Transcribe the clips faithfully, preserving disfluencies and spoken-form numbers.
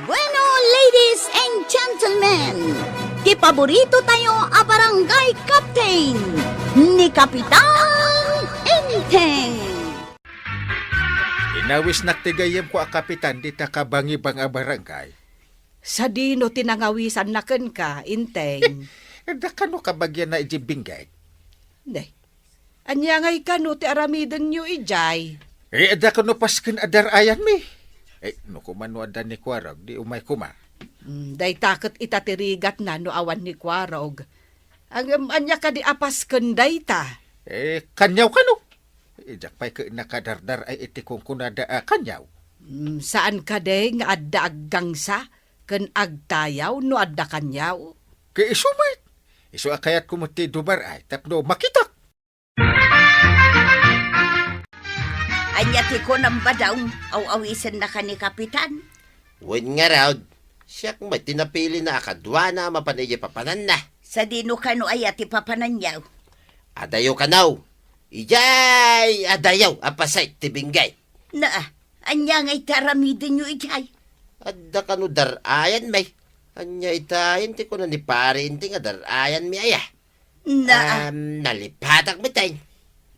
Bueno, ladies and gentlemen, ti paborito tayo a barangay captain, ni Kapitan Enteng. Inawisnak ti gayyemko a kapitan dita kabangibang a barangay. Sadino ti nangawisanna kenka, Enteng? Adda kano kabagianna idiay Benguet? Ne, ania ngay kano ti aramidenyo idiay? Eh, adda kano pasken a dar-ayanmi? Eh, no koma no adda ni Kuarog, di umay koma. Hmm, dayta ket ita ti rigatna no awan ni Kuarog. Ngem ania kadi a pasken dayta? Eh, kaniaw kano? Diak pay ket nakadardar-ay iti kunkunada a kaniaw. Hmm, saan kadi nga adda aggangsa ken agtayaw no adda kaniaw? Ket isu met. Isu a kayatko met ti dumar-ay tapno makitak. Ania ti kunam, Badong? Aw-awisennaka ni Kapitan? Wen ngarud, siak met ti napilina a kaduana a mapan idiay papananna. Sadino kano aya ti papananyo? Adayo kano. Idiay adayo a pasay ti Benguet. Naa, ania ngay ti aramidenyo idiay? Adda kano dar-ayanmi. Ania itayen ti kuna ni Pare Enteng a dar-ayanmi aya? Na, Am, nalipatak met, ay.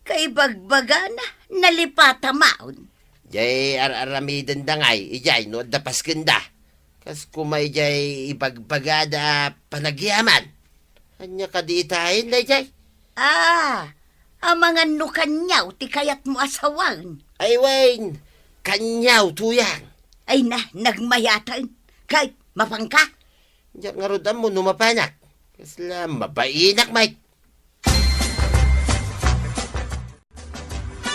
Kaibagbagana, nalipata maon. Jay ar-aramidenda ngay, ijay no adda paskenda. Kas kuma ijay ibagbagada a panagyaman. Ania kadi itayen dayjay? Ah, amangan no kaniaw ti kayatmo a sawen. Ay, wen, kaniaw, tuyang. Ay na, nagmayaten. Kay, mapanka? Diak ngarud ammo no mapanak. Kasla mabainak, Mike.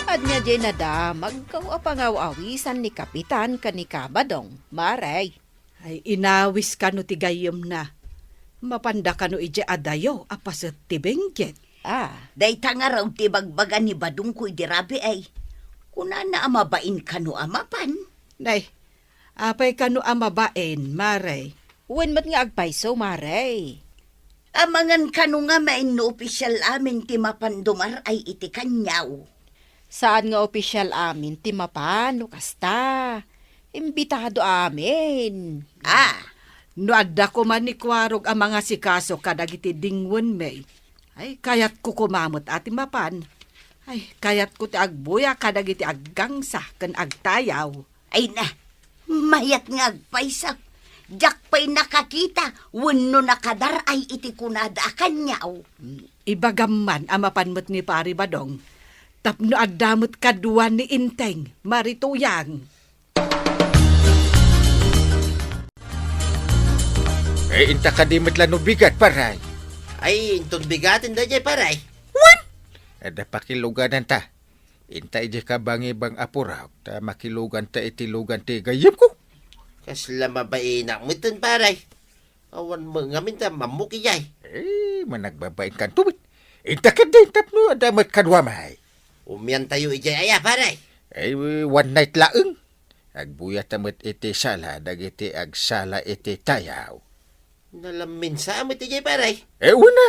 Ania jay nadamagko a pangaw-awisan ni Kapitan ken ni Kabadong, Mare? Ay, inawis kano ti gayyemna. Mapanda kano idiay adayo a paset ti Benguet. Ah. Dayta ngarud ti ibagbaga ni Badongko idi rabii. Kunana a mabain kano a mapan. Nay, apay kano a mabain, Mare? Wen met nga agpayso, Mare. Amangan kano ngamin no opisial amin ti mapan dumar-ay iti kaniaw? Saan nga opisial amin ti mapan no kasta. Imbitado amin. Ah, no adda koma ni Kuarog a mangasikaso kadagiti dingwenmi, ay, kayatko koma met a ti mapan. Ay, kayatko ti agbuya kadagiti aggangsa ken agtayaw. Ay na, mayat nga agpayso. Diak pay nakakita wenno nakadar-ay iti kunada a kaniaw. Ibagam man a mapan met ni Pari Badong, tapno adda met kadua ni Enteng, Mari Tuyang. Eh, inta kadi met la no bigat, Pare? Ay, inton bigaten dayjay, Pare. Wen! Adda pakilugananta. Inta idiay kabangibang a puraw, ta makiluganta iti lugan ti gayyemko. Kasla mabainak metten, Pare. Awan met ngamin ta mammok idiay. Eh, managbabain kanto met. Inta ketdi tapno adda met kaduami. Umiantayo idiay aya, Pare? Eh, one night laeng. Agbuyata met iti sala dagiti agsala iti tayaw. Nalaminsa met idiay, Pare. Eh, wen a.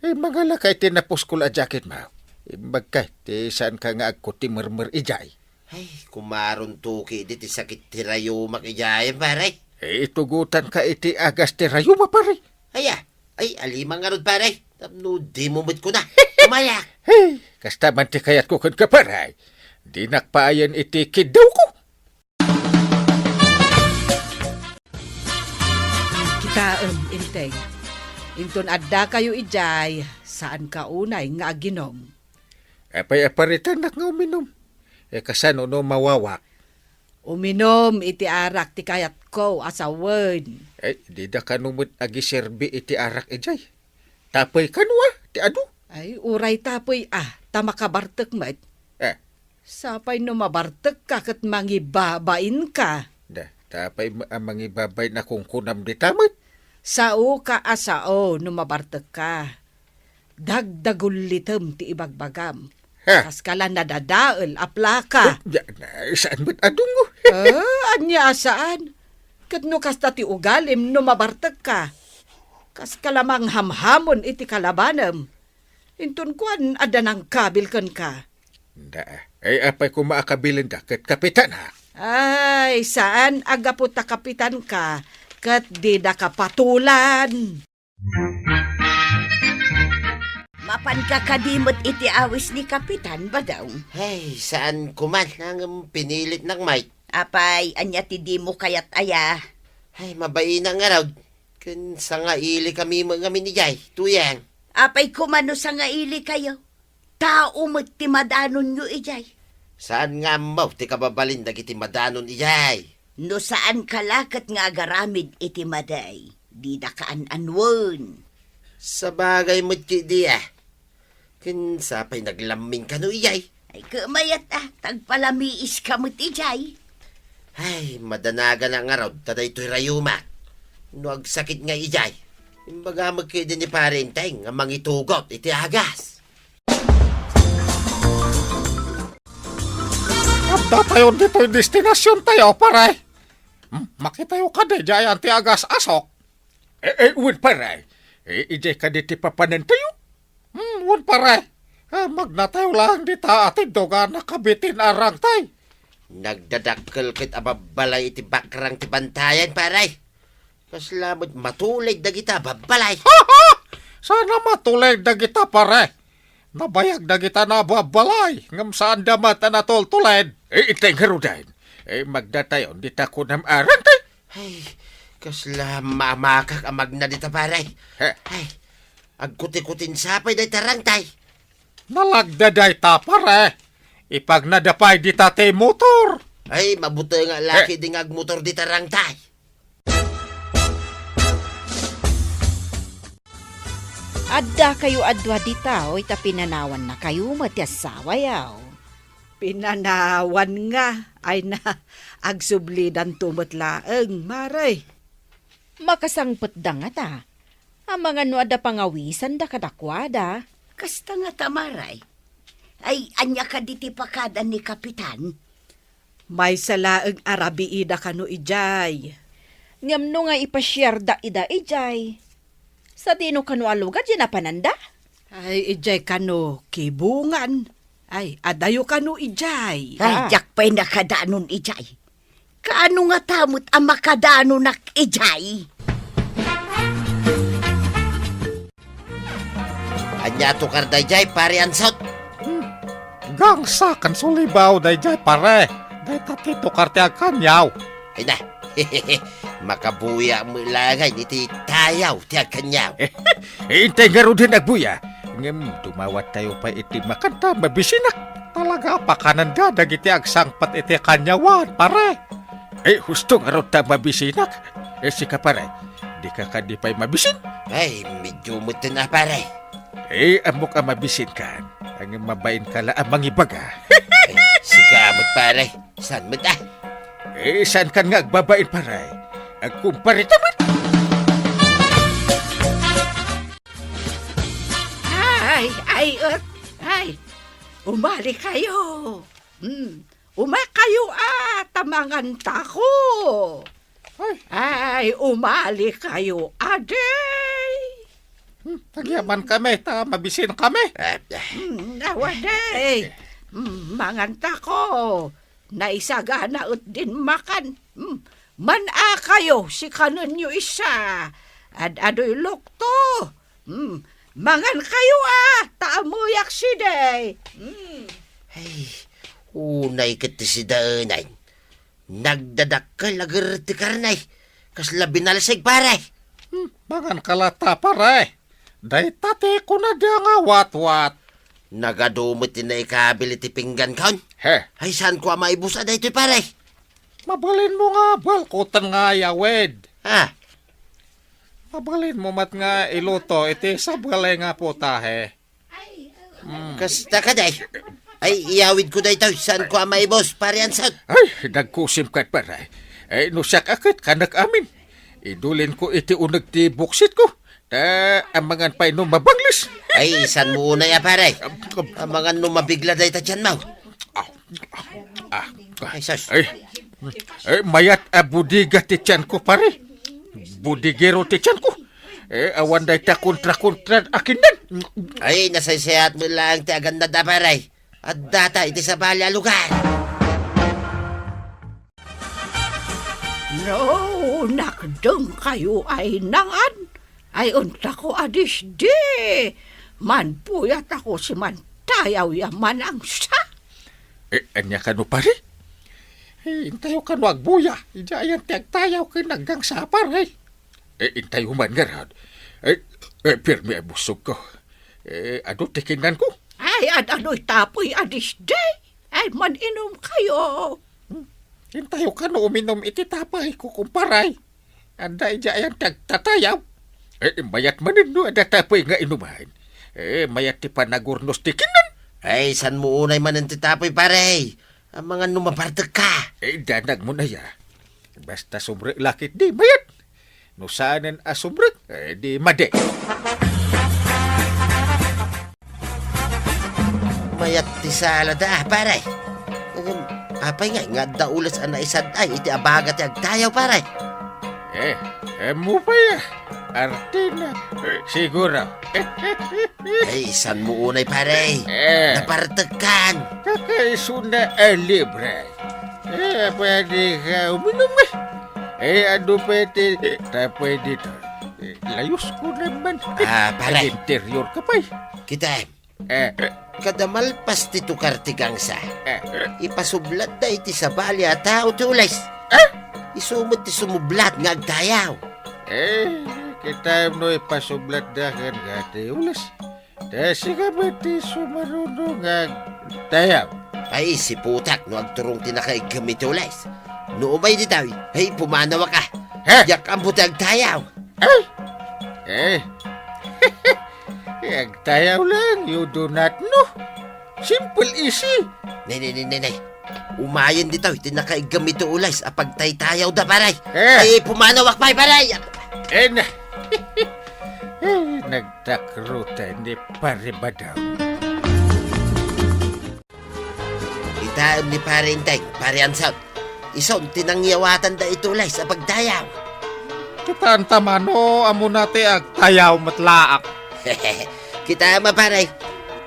Eh, mangalaka iti napuskol a jacketmo. Imbagka ti saanka nga agkutimermer idiay. Ay, kumaron tuki di ti sakit ti rayumak idiay, Pare. Eh, itugotanka iti agas ti rayuma, Pare. Aya, ay, alima ngarud, Pare. Tapno dimo met kuna. Umayak. Hey, kasta man ti kayatko kenka, Pare. Dinak paayen iti kiddawko. Kitaem, Enteng. Inton addakayo idiay, saanka unay nga aginom. Apay a paritanak nga uminom? Eh, kasano no mawawak? Uminom iti arak ti kayatko a sawen. Eh, dida kano met agiserbi iti arak idiay. Tapay kano a, ti adu? Ay, uray tapay a, ta makabartek met. Eh. Sapay no mabartekka ket mangibabainka. Da, tapay ma-, a mangibabain a kunkunam dita met. Saoka a sao no mabartekka. Dagdagullitem ti ibagbagam. Ha? Kaskala nadadael a plaka. Oh, ya, na, saan met adungo? Ah, ania a saan? Ket no kasta ti ugalim no mabartekka. Kaskala manghamhamon iti kalabanem. Inton kuan, adda nangkabil kenka. Da, ay apay koma a kabilenda ket kapitanak? Ay, saan a gapu ta kapitanka, ket didaka patulan. Mapanka kadi met iti awis ni Kapitan, Badong? Ay, saan ko man, ngem pinilitnak met. Apay, ania ti dimo kayat aya? Ay, mabain ngarud. Ken sangailikami met ngamin idiay, Tuyang. Apay koma no sangailikayo? Tao met ti madanonyo idiay. Saan nga ammo ti kababalin dagiti madanon idiay? No saanka la ket nga agaramid iti madi, didaka an-anuen. Sabagay met ketdi a. Ken sapay naglammin kano idiay? Ay, kemayat a, ta agpalamiiska met idiay. Ay, madanaganak ngarud ta daytoy rayumak. No agsakit nga idiay, imbaga met ketdi ni Pare Enteng nga mangitugot iti agas. Addatayon ditoy destinasiontayo, pare. Hmm, makitayo kadi diay ti agas-asok? Eh, eh, wen, pare. Eh, idiay kadi ti papanantayo? Hmm, wen, pare. Ah, magnatayo laeng dita a tindog a nakabitin a rangtay. Nagdadakkel ket a babbalay iti bakrang ti bantayan, pare. Kasla met matulid dagita babbalay. Saan a matulid dagita, pare. Nabayag dagita nababbalay, ngem saanda met a natultulid. Eh, itay ngaruden. Eh, magnatayon dita kunam a rangtay. Ay, kasla mamakak a magna dita, pare. He. Ay, agkutikutin sapay dayta rangtay. Nalagda dayta, pare. Ipagnada pay dita ti motor. Ay, mabuteng a laki di nga agmotor dita rangtay. Addakayo a dua dita, oy, ta pinanawannakayo met ti assawayo. Pinanawan nga, ay na, agsublidanto met laeng, mare. Makasangpetda ngata, amangan no adda pangawisanda kadakuada. Kasta ngata, mare. Ay, ania kadi ti pakada ni Kapitan? Maysa laeng a rabiida kano idiay. Ngem no nga ipasiarda ida idiay, sadino kano a lugar diay napananda? Ay, idiay kano kibungan. Ay, adayo kano idiay. Ay, ah, diak pay nakadanon idiay. Kaano ngata met a makadanonak idiay? Ania a tukar daydiay, Pare Ansot? Hmm. Gangsa ken sulibaw daydiay, pare. Dayta ti tukar ti agkaniaw. Ay na. Makabuya met laeng iti tayaw ti agkaniaw. Eh, intay ngaruden agbuya. Ngem dumawattayo pay iti makanta, mabisinak. Talaga, pakananda dagiti agsangpet iti kaniawan, pare. Eh, husto ngarud ta mabisinak. Eh, sika, pare, dika kadi pay mabisin? Ay, medyo metten a, pare. Eh, ammok a mabisinkan. Ngem mabainka la a mangibaga. Eh, sika met, pare. Saan met a? Eh, saankan nga agbabain, pare? Agkumpareta met. Ay, ay, et, ay. Umalikayo. Hmm. Umakayo a, ta mangantako. Ay. Ay, umalikayo, adi. Hmm, agyaman kami, ta mabisin kami. Ah, ah. Hmm, awa, di. Hmm, mangantako. Naisagana et din makan. Hmm, man-akayo, sikanenyo isa. Ad-adoy lukto. Hmm, mangankayo a, ta ammoyak sidi. Hmm. Ay, unay ket ti sidaenan. Nagdadakkel a gerret ti karne. Kasla binalsig, pare. Hmm, manganka latta, pare. Dayta ti kunada nga watwat. Nagadu met ti naikabil iti pinggankon. He. Ay, saanko a maibusa daytoy, pare? Mabalinmo nga balkoten nga ayawid. Ah. Mabalinmo met nga iluto iti sabali nga putahe. Mm. Kasta kadi. Ay, iyawidko daytoy. Saanko a maibus, Pare Ansot? Ay, nagkusim ket, pare. Ay, no siak a ket, kanak amin. Idulinko iti uneg ti buksitko. Ta, amangan pay no mabanglis. Ay, saanmo unay a, pare? Amangan no mabigla dayta tianmo. Ah, ah, ah. Ay, sus. Ay, ay, mayat a bodega ti tianko, pare. Bodegero ti tianko. Eh, awan dayta kontra-kontra a kinnan. Ay, nasaysayaat met laeng ti agannad a, pare. Addata iti sabali a lugar. No, nakdengkayo ay nangan, ay untako a disdi. Manbuyatako si mantayaw ya manangsa. Eh, ania kano, pare? Eh, intayo kano agbuya. Idiay ayan ti agtayaw ken aggangsa, pare. Eh, intayo man ngarud. Eh, eh, pirmi a busogko. Eh, adu ti kinnanko. Ay, ad-adoy tapoy a disdi. Ay, man-inumkayo. Hmm. Intayo kano uminum iti tapoy, kukumparay. Adda idiay ayan ti agtatayaw. Eh, mayat manen no adda tapoy nga inuman. Eh, mayat ti panagurnos ti kinnan. Ay, sanmo unay manen ti tapoy, pare. Amangan no mapartekka. Eh, danag mo na ya. Basta sumrek lakit di mayat. No saanen a sumrek, eh, di madi. Mayat ti sala da, pare. Ngem, apay nga, nga adda ules a naisad-ay iti abaga ti agtayaw, pare? Eh, eh, mo pa ya. Artina. Eh, siguro. Ay, sanmo unay, pare. Eh. Napartekkan. Kakaisuna a libre. Eh, pwede ka uminum, eh. Eh, ano pwede? Ta pwede to. Eh, layos ko naman. Ah, pare. Nag-interior ka pa, eh. Kita, eh. Eh. Kada malpas ti tukar ti gangsa, eh, ipasublatda iti sabali a tao ti ules. Eh? Isu met ti sumublat nga agtayaw. Eh, kita no ipasublatda ken nga ti ules. Ta sika met ti sumaruno nga agtayaw. Ay, siputak no agturong ti nakaiggam iti ules. No umay ditoy, ay, pumanawak a. Ha? Diak ammo ti agtayaw. Eh? Eh? Eh, agtayaw lang, you do not know. Simple, easy. Nay, nay, nay, nay, nay. Umayen ditoy ti nakaiggam iti ules a pagtaytayawda, pare. Eh. Ay, pumanawak pay, pare. Eh, na. Eh, nagtakrutan ni Pare Badong. Itaem ni Pare Enteng, Pare Ansot. Isun ti nangyawatanda iti ules a pagtayaw. Kitaan ta mano, ammona ti agtayaw met laak. Kitaem a, pare.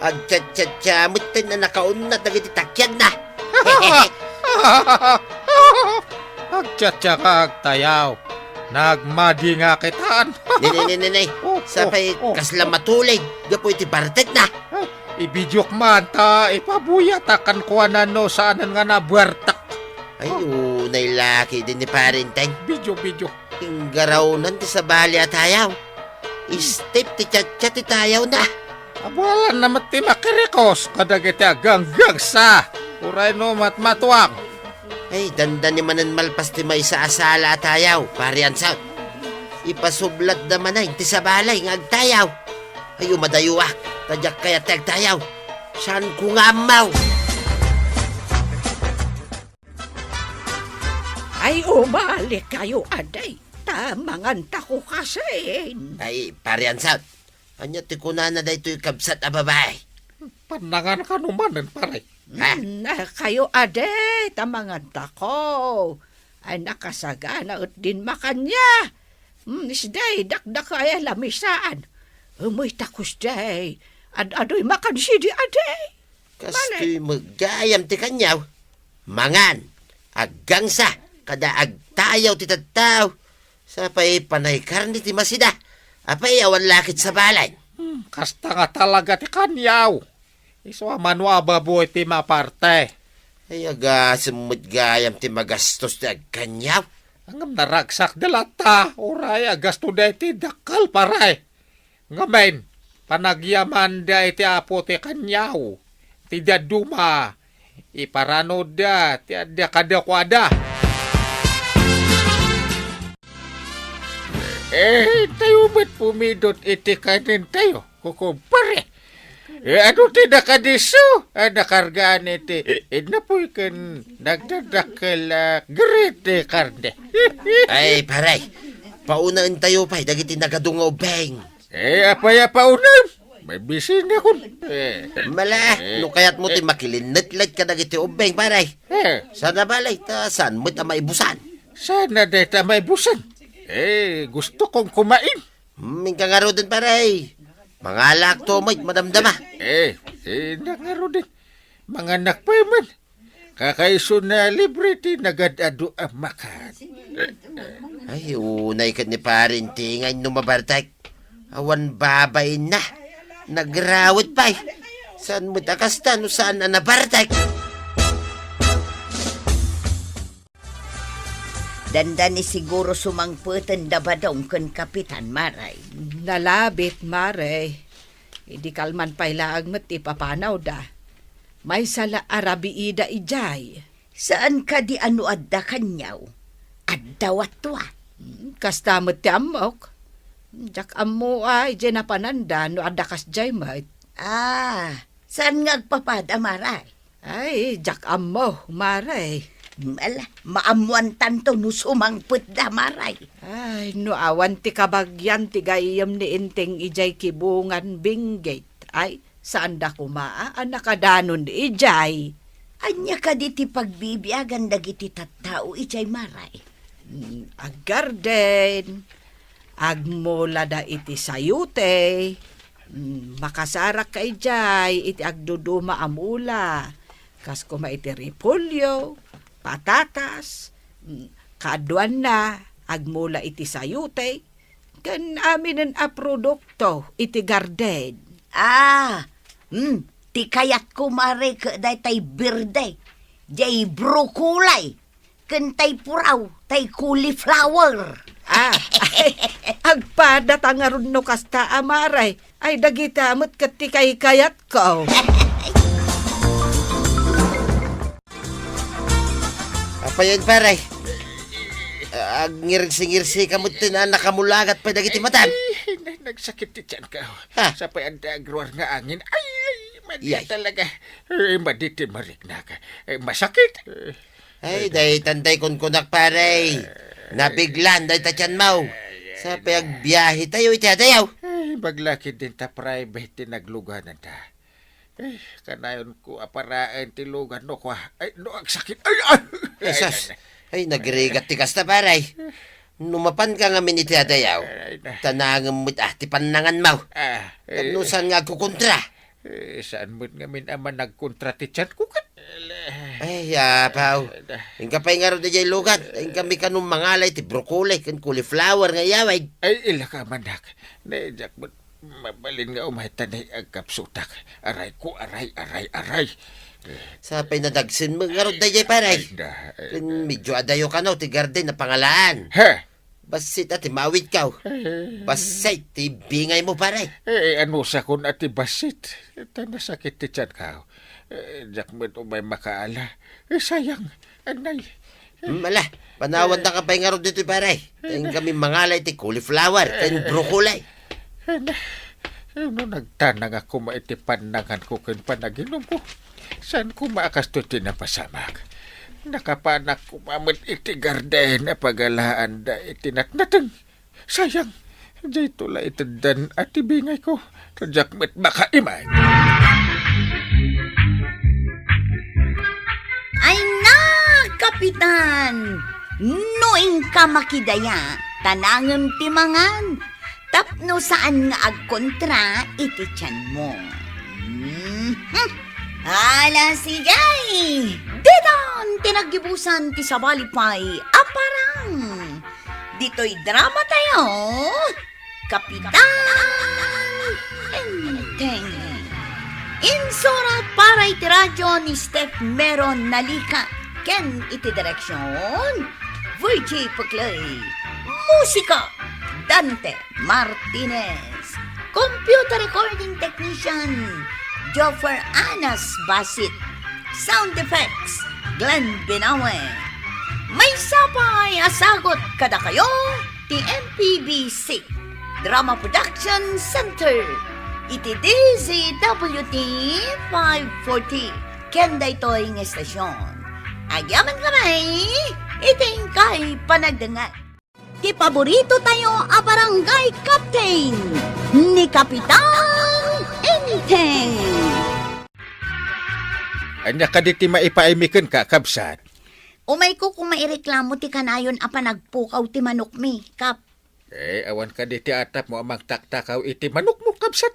Agchatchatcha met ten a nakaunat dagiti takiagna. Agchatcha ka agtayaw. Nagmadi nga kitaan. Nay, nay, nay, nay, nay. Oh, oh, oh. Sapay kasla matulig gapu iti bartekna. Ay, ibidiok man ta ipabuyatak kenkuana no saanen nga nabuartek. Ay, unay laki din ni Pare Enteng. Video, video. Inggarawnan ti sabali a tayaw. Step ti chatchat ti tayawna. Abualanna met ti makirikos kadagiti aganggangsa. Uray no matmatuang. Ay, dandani manen malpas ti maysa a sala a tayaw, Pare Ansot. Ipasublatda manen ti sabali nga agtayaw. Ay, umadayoak, ta diak kayat ti agtayaw. Saanko nga ammaw. Ay, umalikayo, adi, ta mangantako kasin. Ay, Pare Ansot, ania ti kunana daytoy kabsat a babai? Pannangan kano manen, pare. Ha? Hmm, ah, kayo, adi, ta mangantako. Ay, nakasagana et din makanna. Hmm, isday, dakdaka ay lamisaan. Umay ta kusday, ad-adoy makan sidi, adi. Kastoy met gayam ti kaniaw. Mangan, aggangsa, kada agtayaw ti tattao. Sapay panay karne ti masida. Apay awan lakit sa balay. Hmm, kasta nga talaga ti kaniaw. Isu a mano a baboy ti maparte. Ay, agasem met gayam ti magastos ti agkaniaw. Ngem naragsak da latta, uray agasto da iti dakkel, pare. Ngamin, panagyamanda iti Apo ti kaniaw, ti dadduma, iparanodda ti adda kadakuada. Eh, tayo met pumidot iti kanen tayo, kukumpare. Eh, adu ti nakadiso? Ah, nakargaan iti, eh, napuy ken nagdadakkel a grit ti karne. Ay, pare, paunaentayo pay dagiti nagadu nga ubbing. Eh, apay a paunam? Mabisina kun. Eh. Mala, eh, no kayatmo ti eh, makilinnet laeng kadagiti ubbing, pare. Eh. Sana balay, ta saan met a maibusan? Sana dayta maibusan? Eh, gusto kong kumain. Hmm, inka ngaruden, pare. Mangalakto met madamdama. Eh, eh, inka ngaruden. Manganak pay man. Kakaiso na libre ti nagad-adu a makan. Ay, unay ket ni Pare Inting nga inno mabartek. Awan babainna. Nagrawet pay. Saan met a kasta no saan a nabartek? Dandani siguro sumangpeten da Badong ken Kapitan, Mare. Nalabit, Mare. Idi kalman pay laeng met ti papanawda. Maysa la a rabiida idiay. Saan kadi a no adda kaniaw? Adda watwa. Hmm, kasta met ti ammok. Diak ammo a idiay napananda no adda kasdiay met. Ah, saan nga agpapada, Mare? Ay, diak ammo, Mare. Ala, maammoantanto no sumangpetda, Mare. Ay, no awan ti kabagian ti gayyem ni Inting idiay Kibungan Benguet, ay, saanda koma a nakadanon idiay. Ania kadi ti pagbibiagan dagiti tattao idiay, Mare? Mm, aggarden, agmulada iti sayote, mm, makasarakka idiay iti agduduma a mula, kas koma iti repolyo, patatas, mm, kaaduanna, agmula iti sayote, ken aminen a produkto iti garden. Ah, mm, ti kayatko, Mare, ket daytay berde, jay broccoli, ken tay puraw, tay cauliflower. Ah, ay, agpada ta ngarud no kasta a, Mare. Ay, dagita met ket ti kaykayatko. Apayen, Pare? Agngirsi-ngirsi ka met ti na-, nakamulagat pay dagiti matam. Ay, na-, nagsakit ti tiyanko. Ha? Sapay adda agruar nga angin. Ay, ay, madi Yay. talaga. Eh, madi ti mariknak. Eh, masakit. Eh, Ay, daytan tay kunkunak, Pare. Nabiglan dayta tiyanmo. Sapay agbiahe tayo iti adayaw. Ay, baglakid din ta private ti nagluganan ta. Eh, kanayon ko a paraen ti lugan no kua. Ay, no agsakit. Ay, ay! Ay, sus. Ay, nagrigat ti kasta, Pare. No mapan ka ngamin iti adayaw, Ay, na. tanangem met ah, ti pannanganmo. Ah, Tapno eh. saan nga agkukontra? Eh, saan met ngamin a managkontra ti tiyanko ket? Ay, apaw. Ay, na. Inka pay ngarud idiay lugan. Inka mi kano mangala iti broccoli ken cauliflower nga iyawid. Ay, ilaka manak. Ne, diak met mabalin nga umay ta ne agkapsutak. Aray ko, aray, aray, aray. Sapay nadagsen met ngarud daydiay, Pare. Ay, na, ay, Ken na. medyo adayo kano ti garden a pangalaan. He! Bassit a ti mawidkaw. Eh. Bassit ti bingaymo, Pare. Eh, anusakon a ti bassit. Ta nasakit ti tiyanko. Eh, diak met umay makaala. Eh, sayang. Anay. Hmm, ala, panawan ta ka pay ngarud ditoy, Pare. Inka mi mangala iti cauliflower ken broccoli. Ay, na, no nagtanang a koma iti pannanganko ken panaginumko, saan koma a kastoy ti napasamak. Nakapanak koma met iti garden a pagalaanda iti natnateng. Sayang, dayto la iteddan a ti bingayko, ta diak met makaimay. Ay na, Kapitan! No inka makidaya, tanangem ti mangan, tapno saan nga agkontra iti tianmo. Mhm. Ala, sige! Ditan ti naggibusan ti sabali pay a parang. Ditoy drama tayo, Kapitan Enteng. Insurat para iti radyo ni Steph Meron Nalika ken iti direksyon, Virgie Puclay. Musika, Dante Martinez. Computer recording technician, Joffer Anas Basit. Sound effects, Glenn Binawe. Maysa pay a sagut kadakayo ti M P B C Drama Production Center iti D Z W T five forty. Ken daytoy nga estasyon, agyamankami iti inkay panagdengngeg. Ti paborito tayo a barangay captain, ni Kapitan Enteng. Ania kadi ti maipaaymi kenka, kabsat? Umayko koma ireklamo ti kanayon a panagpukaw ti manokmi, Kap. Eh, awan kadi ti atapmo a mangtaktakaw iti manokmo, kabsat?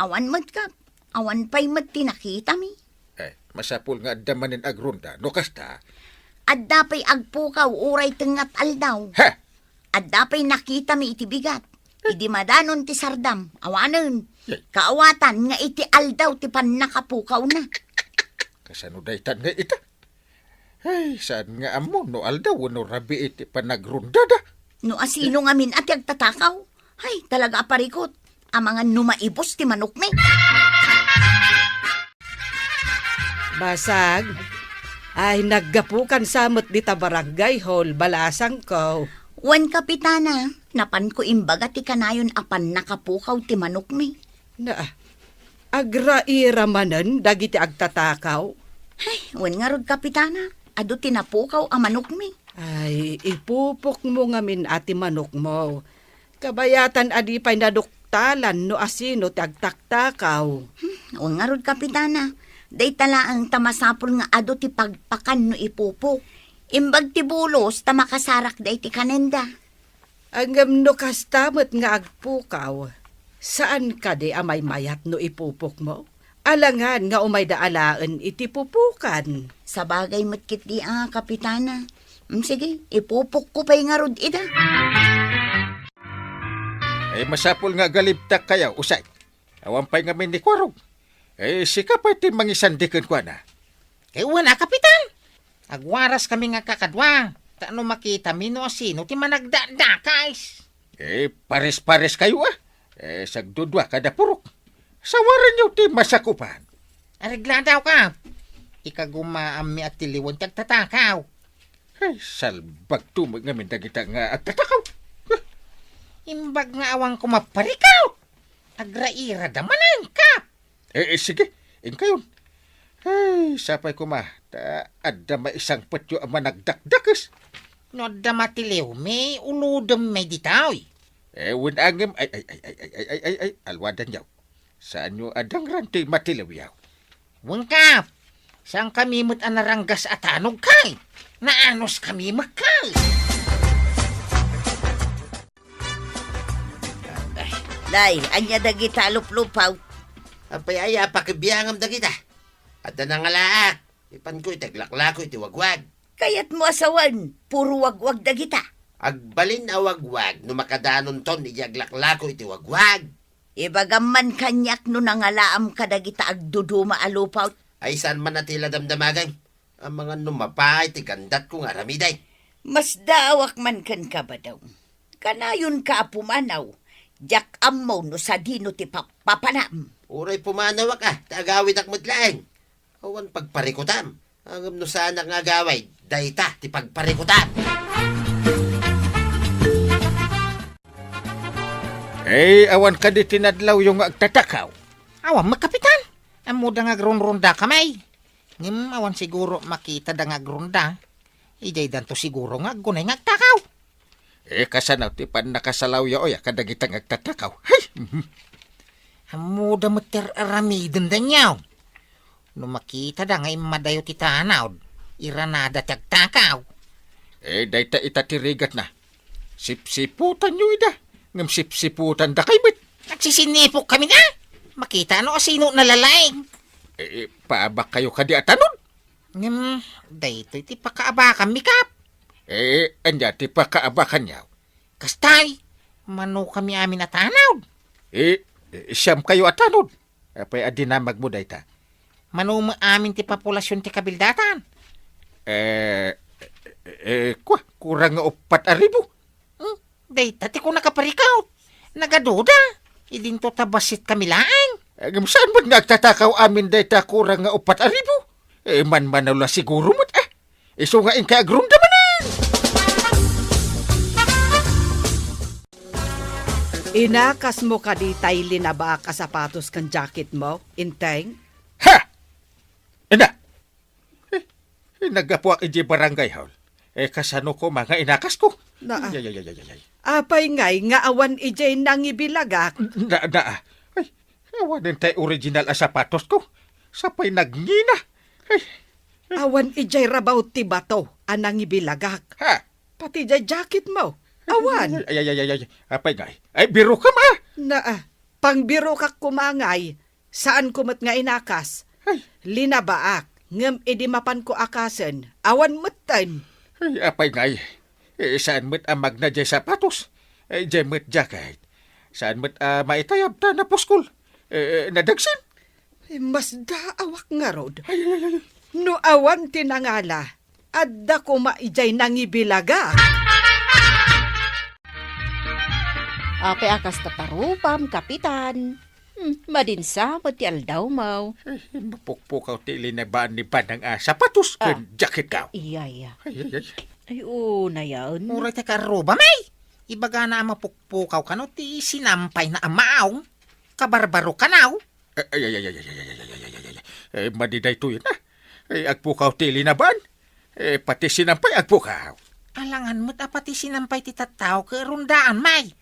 Awan met, Kap. Awan pay met ti nakitami. Eh, Masapul nga adda manen agronda, no kasta. Adda pay agpukaw uray tengngat aldaw. Ha? Adda pay nakitami iti bigat. Idi madanon ti sardam, awanen. Yay. Kaawatan nga iti aldaw ti pannakapukawna. Kasano daytan nga ita? Ay, saan nga ammo no aldaw wenno rabii ti panagrondada? No asino ngamin a ti agtatakaw? Ay, talaga a parikut. Amangan no maibus ti manokmi. Basag, ay naggapukan sa met dita barangay hall, balasangko. Wen, Kapitana, napanko imbaga ti kanayon a pannakapukaw ti manokmi. Na, agraira manen dagiti agtatakaw? Ay, wen ngarud, Kapitana, adu ti napukaw a manokmi. Ay, ipupokmo ngamin a ti manokmo. Kabayatan a di pay naduktalan no asino ti agtaktakaw. Hmm, wen ngarud, Kapitana, dayta laeng ta masapul nga adu ti pagpakan no ipupok. Imbag ti bulos ta makasarak dayta kanenda. Ngem no kasta met nga agpukaw, saan kadi a maymayat no ipupokmo? Alangan nga umayda alaen iti pupokan. Sabagay met ketdi a, Kapitana. Mm, sige, ipupokko pay ngarud ida. Ay, masapul nga agalibtak kayo, usay. Awan pay ngamin ni Kuarog. Eh, sika pay ti mangisandi kenkuana. Kay wen a, Kapitan. Agwaras kami nga kakadua. Ta no makitami no asino ti managdakdakes. Eh, pares-pares kayo, ah. Eh, sagdudua kada purok. Sawarenyo ti masakupan. Aregladaw ka. Ikagumaammi a tiliwen ti agtatakaw. Ay, salbagto met ngamin dagita nga agtatakaw. Imbag nga awan koma parikaw. Agrairada manen, Kap. Eh, eh, sige, inkayon. Ay, sapay koma, ta adda maisangpetyo a managdakdakes. No adda matiliwmi, ulodem met ditoy. Eh, wen a ngem, ay, ay, alwadanyo. Saanyo a dangran ti matiliwyo? Wen, Kap, saan kami met a naranggas a tanogkay? Naanus kami met kay. Nay, ania dagita a luplupaw? Apay aya a pakibiangam dagita? Adda nangalaak. Ipanko iti aglaklako iti wagwag. Kayatmo a sawen, puro wagwag dagita. Agbalin a wagwag no makadanonton iti aglaklako iti wagwag. Ibagam man kaniak no nangalaam kadagita agduduma a lupaw. Ay, saan man a ti la damdamagem? Amangan no mapaay ti gandatko nga aramidek. Masdaawak man kenka, Badaw. Kanayonka a pumanaw, diak ammo no sadino ti papapanam. Uray pumanawak a, ta agawidak met laeng. Awan pagparikutam. Ngem no saanak nga agawid, dayta ti pagparikutam. Eh, awan kadi ti nadlawyo nga agtatakaw? Awan met, Kapitan. Ammoda nga agrunrunda kami. Ngem awan siguro makitada nga agrunda. Idaydanto siguro nga aggunay nga agtakaw. Eh, kasano ti pannakasalawyo aya kadagita nga agtatakaw? Hay! Mhm. Ammoda met ti ar-aramiden daniaw. No makitada nga immadayo ti tanawd, iranada ti agtakaw. Eh, dayta ita ti rigatna. Sipsiputanyo ida, ngem sipsiputandakay met. Agsisinipok kami na. Makita no asino nalalaing. Eh, paabak kayo kadi a tanod? Ngem, daytoy ti pakaabakanmi, Kap. Eh, ania ti pakaabakanyo? Kastay, mano kami amin a tanod? Eh, eh, siam kayo a tanod. Apay a dinamagmo dayta? Mano met amin ti populasion ti kabildatan? Eh, eh, eh, kua, kurang nga uppat a ribu. Hmm? Dayta ti kunaka, Parikaw. Nagaduda. Idinto ta bassit kami laeng. Ngem saan met nga agtatakaw amin dayta kurang nga uppat a ribu? Eh, manmanaw la siguro met, eh. Isu nga inkay agrunda manen. Inakasmo kadi tay linabaak a sapatos ken jacketmo, Enteng? Ha! Ina! Eh, eh, naggapuak idiay barangay hall. Eh, kasano koma nga inakasko? Naa. Ay, ay, ay, ay, ay, ay. Apay ngay nga awan idiay nangibilagak? Na, na, ay, awanen tay original a sapatosko. Sapay nagngina. Ay, ay. Awan idiay rabaw ti bato a nangibilagak. Ha? Pati diay jacketmo. Awan. Ay, ay, ay, ay, ay. Apay ngay. Ay, birokam, ah. Naa. Pangbirokak koma ngay. Saanko met nga inakas. Ay. Linabaak. Ngem idi mapanko a kasen, awan metten. Ay, apay ngay? Eh, saan met a magna jay sapatos? Eh, jay met jacket. Saan met a maitayab ta napuskol? Eh, nadagsen? Eh, masdaawak ngarud. Ay, ay, ay, ay. No awan ti nangala, adda koma idiay nangibilaga. Apay a kasta parupam, Kapitan? Hmm, madinsa met ti aldawmaw. Eh, mapukpukaw ti linabaan ni Banang a sapatos ken jacket ka. Iya, iya. Ay, ay, ay. Ay, oo, nayan. Uray ti karruba, may! Ibagana a mapukpukaw kano ti sinampay na a maong. Kabarbaro kanaw. Eh, ay, ay, ay, ay, ay, ay, ay, ay, ay, ay, ay, ay. Eh, madi daytoy na. Eh, agpukaw ti linabaan. Eh, pati sinampay agpukaw. Alangan met a pati sinampay ti tattao ket rundaan, may.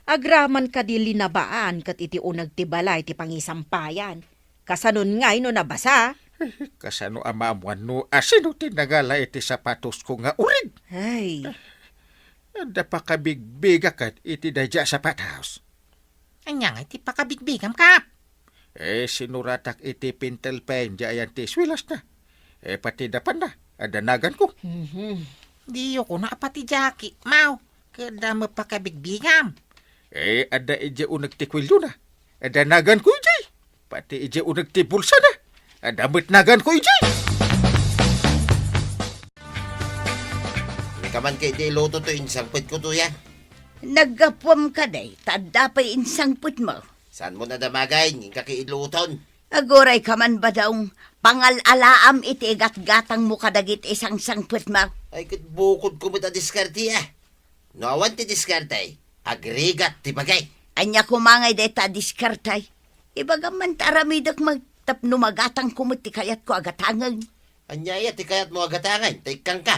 Agraman kadi linabaan ket iti uneg ti balay ti pangisampayan. Kasanon ngay no nabasa? Eh, kasano a maammuan no asino ti nangala iti sapatosko nga urig? Ay. Adda pakabigbigak iti daydiay a sapatos. Ania ngay ti pakabigbigam, Kap? Eh, sinuratak iti pintel pen diay ayan ti eskuelasna. Eh, pati dapanna, adda naganko. Mhm. Diyo kuna a pati jacket, maw. Ket adda met pakabigbigam. Eh, adda idiay uneg ti kuellona. Adda naganko idiay. Pati idiay uneg ti bulsana. Adda met naganko idiay. Ikaman kay di luto to insangpetko to ya. Naggapuam kadi, ta adda pay insangpetmo. Saanmo nadamagay, ngin ka ki iluton. Aguray ka man, Badong, pangal-alaam iti igatgatangmo kadagiti sangsangpetmo. Ay, ket bukodko met a diskarte, a. No awan ti diskarte, agrigat ti bagay. Ania koma ngay dayta a diskarte? Ibagam man ta aramidek met tapno magatangko met ti kayatko a gatangen. Ania aya ti kayatmo a gatangen, ta ikkanka?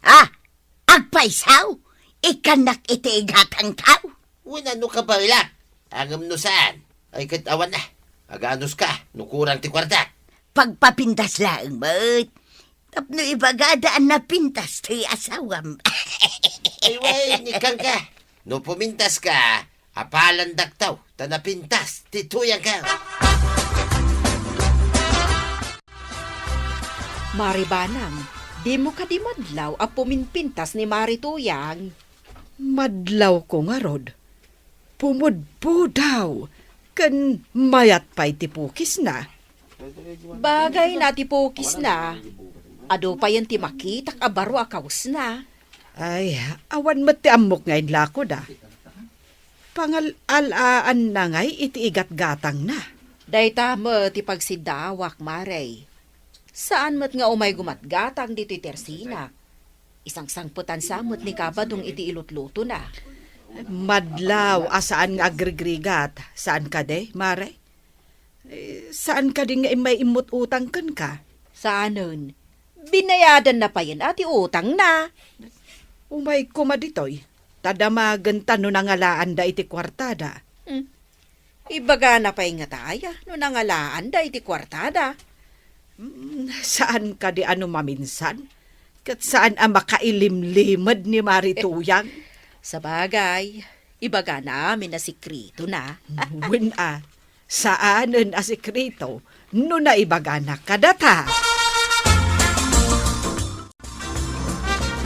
Ah! Agpayso? Ikkannak iti igatangko? Wenno kabaelak. Ngem no saan, ay ket awan a. Aganuska no kurang ti kuarta. Pagpapintas laeng met. Tapno ibagada a napintas ti asawam. Ay, wen, ikkanka. No pumintaska, apalandakto ta napintas ti tuyangko. Mari Banang, dimo kadi madlaw a puminpintas ni Mari Tuyang? Madlawko ngarud. Pumudpudaw ken mayat pay ti pukisna. Bagayna ti pukisna. Adu payen ti makitak a baro a kawesna. Ay, awan met ti ammok nga inlakoda. Pangal-alaanna ngay iti igatgatangna. Dayta met ti pagsiddaawak, Mare. Saan met nga umay gumatgatang ditoy tersinak. Isangsangpetansa met ni Kabadong iti ilutlutona. Madlaw a saan nga agrigrigat, saan kadi, Mare? Eh, saan kadi nga immay immut-utang kenka? Saanen. Binayadanna payen a ti utangna. Umay koma ditoy, ta damagenta no nangalaanda iti kuartada. Hmm. Ibagana pay ngata aya no nangalaanda iti kuartada. Hmm, saan kadi a no maminsan? Ket saan a makailimlimed ni Mari Tuyang? Sabagay, ibagana amin a sekretona. Wen a, saanen a sekreto no naibagana kadata.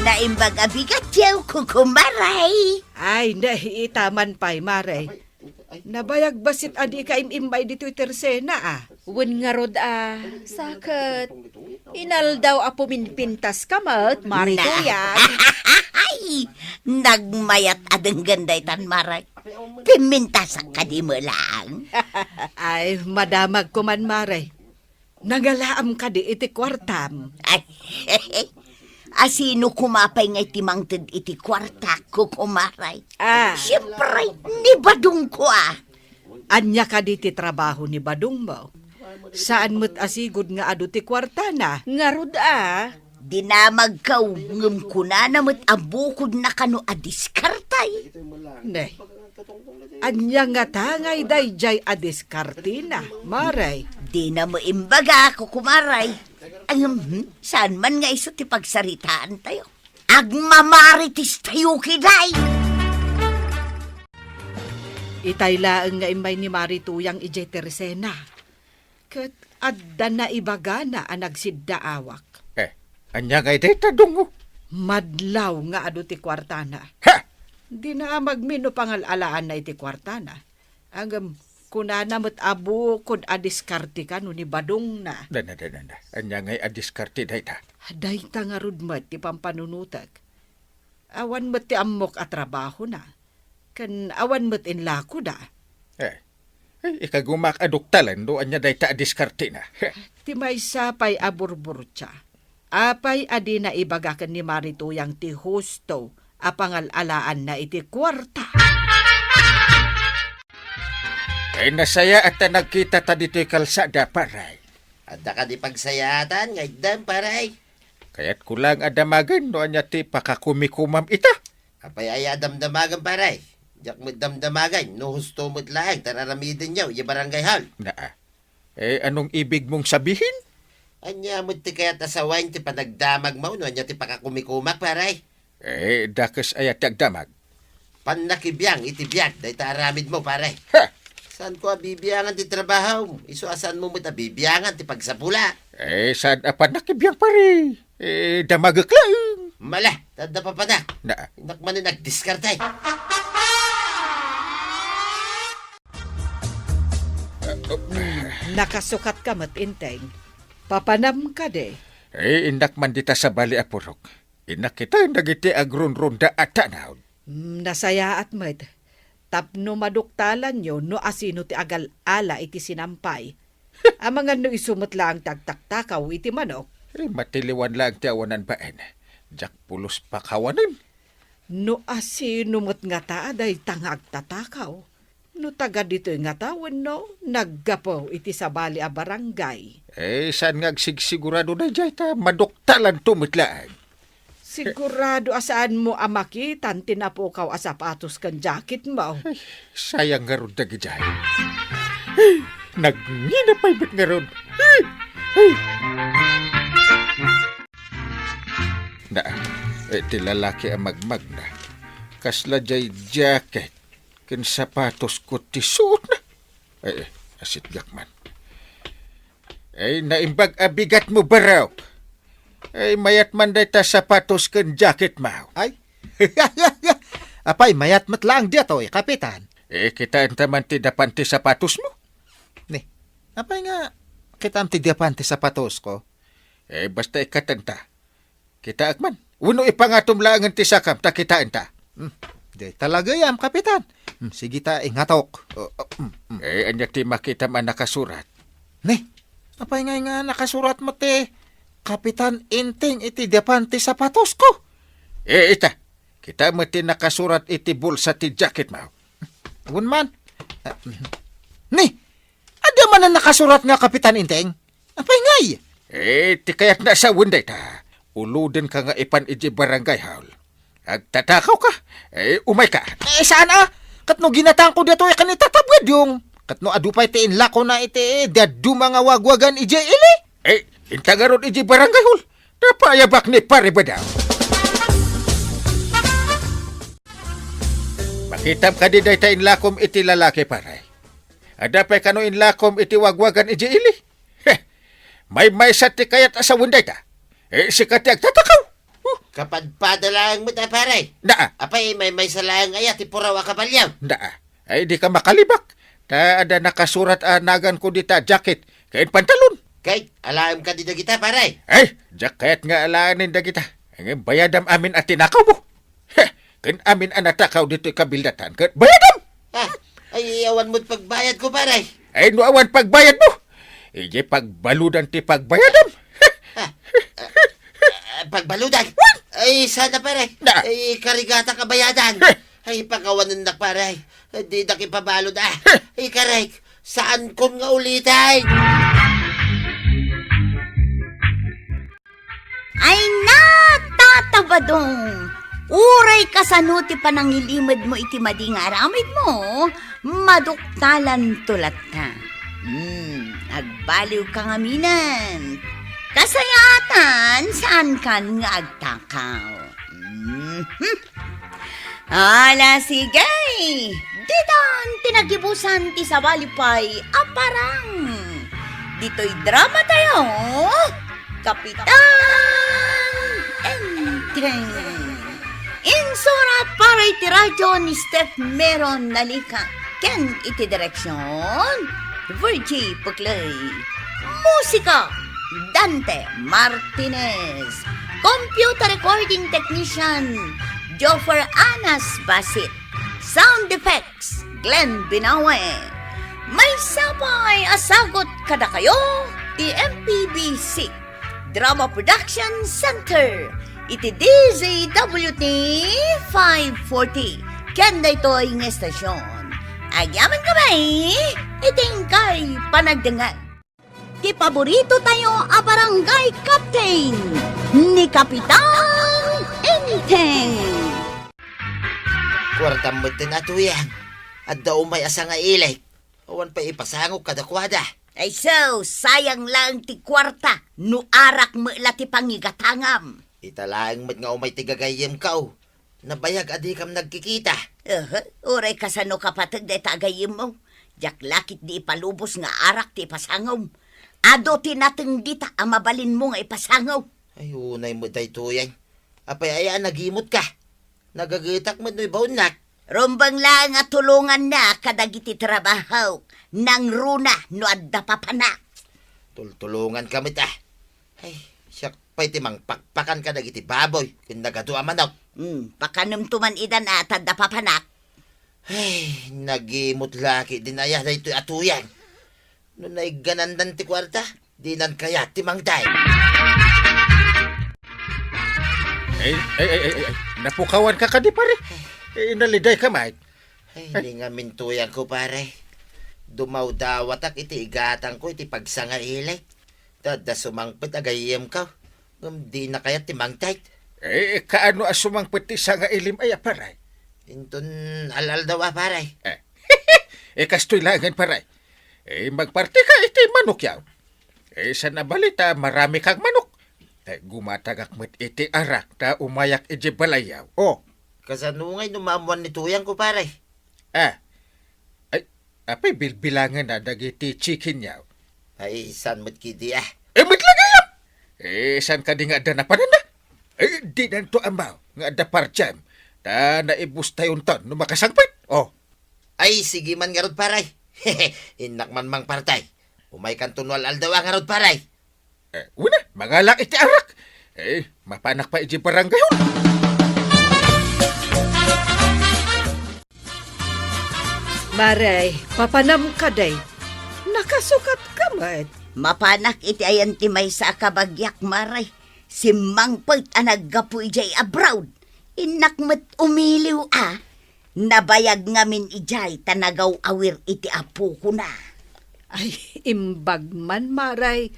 Naimbag a bigatyo, Kuko Mare. Ay, nahiitaman pay, Mare. Nabayag bassit a dika im-immay ditoy tersena, a. Wen ngarud a, saket, inaldaw a puminpintaska met, Mari Tuyang. Ay, nagmayat a denggen daytan, Mare. Pimmintasak kadi met laeng. Ay, madamagko man, Mare. Nangalaam kadi iti kuartam? Ay, asino koma pay nga iti mangted iti kuartak, Kuko Mare? Ah. Siempre, ni Badongko, a. Ania kadi ti trabaho ni Badongmo? Saan met a sigud nga adu ti kuartana? Ngarud, a. Dinamagko, ngem kunana met a bukodna kano a diskarte. Ne. Ania ngata ngay daydiay a diskartena, Mare? Dina met imbaga, Kuko Mare. Ay, hmm, saan man nga isu ti pagsaritaantayo? Agmamaritistayo ketdi. Itay laeng nga immay ni Mari Tuyang idiay tersena. Ket Adda naibagana a nagsiddaawak. Eh, ania ngay dayta, Dungo? Madlaw nga adu ti kuartana. Ha! Dina a magmino pangal-alaanna iti kuartana. Ngem, kunana met a bukod a diskarte kano ni badongna. Dana, dana, dana. Ania ngay a diskarte dayta? Dayta ngarud met ti pampanunotek. Awan met ti ammok a trabahona. Ken awan met inlakoda. Eh, eh, ikagumak a duktalen no ania dayta a diskartena. Ti maysa pay a burburtia. Apay a dina ibaga ken ni Mari Tuyang ti husto a pangal-alaanna iti kuarta? Eh, nasayaat ta nagkita ta ditoy kalsada, pare. Adda kadi pagsayaatan nga itdem, pare? Kayatko laeng a damagen no ania ti pakakumikumam ita. Apay aya a damdamagen, pare? Diak met damdamagen no husto met laeng ti ar-aramidenyo idiay barangay hall. Naa. Eh, anong ibig mong sabihin? Ania met ti kayat a sawen ti panagdamagmo no ania ti pakakumikumak, pare? Eh, dakes aya ti agdamag? Pannakibiang iti biag dayta aramidmo, pare. Ha! Saanko a bibiangan ti trabahom, isu a saanmo met a bibiangan ti pagsapula. Eh, saan a pannakibiang, pare? Eh, damagek laeng. Mala, ta adda papanak. Na. Innak manen agdiskarte. Nakasukatka met, Enteng. Papanam kadi? Eh, innak man dita sabali a purok. Innak kitaen dagiti agrunrunda a tanaw. Mm, nasayaat met. Tapno maduktalanyo no asino ti agal-ala iti sinampay. Amangan no isu met laeng ti agtaktakaw iti manok. Eh, matiliwan laeng ti awanan baen. Diak pulos pakawanen. No asino met ngata a dayta nga agtatakaw? No taga ditoy ngata wenno naggapu iti sabali a barangay? Eh, saan nga agsigsigurado daydiay ta maduktalanto met laeng? Sigurado a saanmo a makitan ti napukaw a sapatos ken jacketmo. Ay, sayang ngarud dagidiay. Ay, nagngina pay met ngarud. Ay, ay. Na, eh, ti lalaki a magmagna. Kasla jay jacket ken sapatosko ti suotna. Eh, eh, asitgak man. Ay, naimbag a bigatmo, barok. Ay, mayat man dayta sapatos ken jacketmo. Ay? Apay, mayat met laeng daytoy, Kapitan. Eh, kitaenta man ti dapan ti sapatosmo. Ni, apay nga kitaem ti dapan ti sapatosko? Eh, basta ikatenta. Kitaek man. Wenno ipangatom laengen ti sakam ta kitaenta. Hmm, di talaga yam, Kapitan. Hmm, sige ta ingatok. Uh, uh, hmm, hmm. Eh, ania ti makitam a nakasurat? Ni, apay ngay nga nakasurat met ti Kapitan Enteng iti dapan ti sapatosko? Eh, ita. Kita met ti nakasurat iti bulsa ti jacketmo. Wen man. Ah, mhm. Ni, adda manen nakasurat nga Kapitan Enteng? Apay ngay? Eh, ti kayatna a sawen dayta. Ulodenka nga ipan idiay barangay hall. Agtatakawka? Eh, umayka. Eh, saan a? Ket no ginatangko daytoy ken itatabgadyo. Ket no adu pay ti inlakona iti dadduma nga wagwagan idiay ili? Eh, inta ngarud idiay barangay hall. Ta paayabak ni Pare Badang. Makitam kadi dayta inlakom iti lalaki, pare? Adda pay kano inlakom iti wagwagan idiay ili? Heh! Maymaysa ti kayat a sawen dayta. Eh, sika ti agtatakaw. Huh! Kapadpada laeng met a, pare. Naa. Apay, maymaysa laeng aya ti puraw a kabalio? Naa. Ay, dika makalibak. Ta adda nakasurat a naganko dita jacket ken pantalon. Kay, alaem kadi dagita, pare? Ay, diak kayat nga alaenen dagita. Ngem bayadam amin a tinakawmo. Heh, ken amin a natakaw ditoy kabildatan ket bayadam! Ah, ay, awan met pagbayadko, pare. Ay, no awan pagbayadmo, idiay pagbaludan ti pagbayadam. Ah, ah, ah, pagbaludan? Ay, sana, pare. Na. Ay, karigatak a bayadan. Heh. Ay, pakawanennak, pare. Ay, didak ipabalud, ah. Heh. Ay, karek, saankon nga uliten. Ay na, Tata Badong! Uray kasano ti panangilimedmo iti madi nga aramidmo, maduktalanto latta. Hmm, agbaliwka ngaminen. Kasayaatan, saankan nga agtakaw. Mhm. Ala, sige! Ditan ti nagibusan ti sabali pay a parang. Ditoy drama tayo, Kapitan Enteng. Insurat para iti radyo ni Steph Meron Nalica ken iti direksyon, Virgie Puclay. Musika, Dante Martinez. Computer recording technician, Joffer Anas Basit. Sound effects, Glenn Binawe. Maysa pay a sagut kadakayo ti M P B C Drama Production Center iti D Z W T five forty. Ken daytoy nga estasyon, agyamankami iti inkay panagdengngeg. Ti paborito tayo a barangay captain, ni Kapitan Enteng. Kuartam metten a Tuyang. Adda umay a sangailik. Awan pay ipasangok kadakuada. Ay so, sayang laeng ti kuarta no arak met la ti pangigatangam. Ita laeng met nga umay ti gagayyemko. Nabayag a dikam nagkikita. Aha, uray kasano kapateg dayta a gayyemmo. Diak la ketdi ipalubos nga arak ti ipasangom. Adu ti nateng dita a mabalinmo nga ipasango. Ay, unay met daytoyen. Apay aya a nagimot ka? Nagagetak met no ibaonnak. Rumbeng laeng a tulongannak kadagiti trabahok. Nangruna no adda papanak. Tultulongan ka met, ah. Ay, siak pay ti mangpakpakan kadagiti baboy ken nagadu a manok. Hmm, pakanemto man idan a ta adda papanak. Ay, nagimot la ketdin aya daytoy a Tuyang. No naigganandan ti kuarta, dinan kayat ti mangted. Ay, ay, ay, ay, ay, napukawan ka kadi, pare? Eh, naliday ka, Mike. Ay, ay. Ni ngamin Tuyangko, pare. Dumawdawatak iti igatangko iti pagsangailik. Ta adda sumangpet a gayyemko. Ngem dina kayat ti mangted. Eh, kaano a sumangpet ti sangailim aya, pare? Inton al-aldaw a, pare. Eh, eh, kastoy laengen, pare. Eh, magparti ka iti manok yaw. Eh, saan a bali ta marami kang manok. Eh, gumatagak met iti arak ta umayak iti balay yaw. Oh. Kasano ngay no maammuan ni Tuyangko, pare? Ah. Ay, apay bilbilangenna dagiti chicken yaw? Ay, saan met ketdi, ah? Eh, met la gayam! Eh, saan kadi nga adda napananda? Eh, dinanto ammo nga adda part-time. Ta naibustayonton no makasangpet. Oh. Ay, sige man ngarud, pare. Innak man mangparti. Umaykanto no al-aldaw a ngarud, pare. Eh, wen a, mangalak iti arak. Eh, mapanak pay iti barangay hall. Mare, papanam kadi? Nakasukat ka met. Mapanak iti ayan ti maysa a kabagiak, mare. Simmangpet a naggapu idiay abroad. Innak met umiliw a. Nabayag ngamin idiay ta nagaw-awir iti apokona. Ay, imbag man, mare.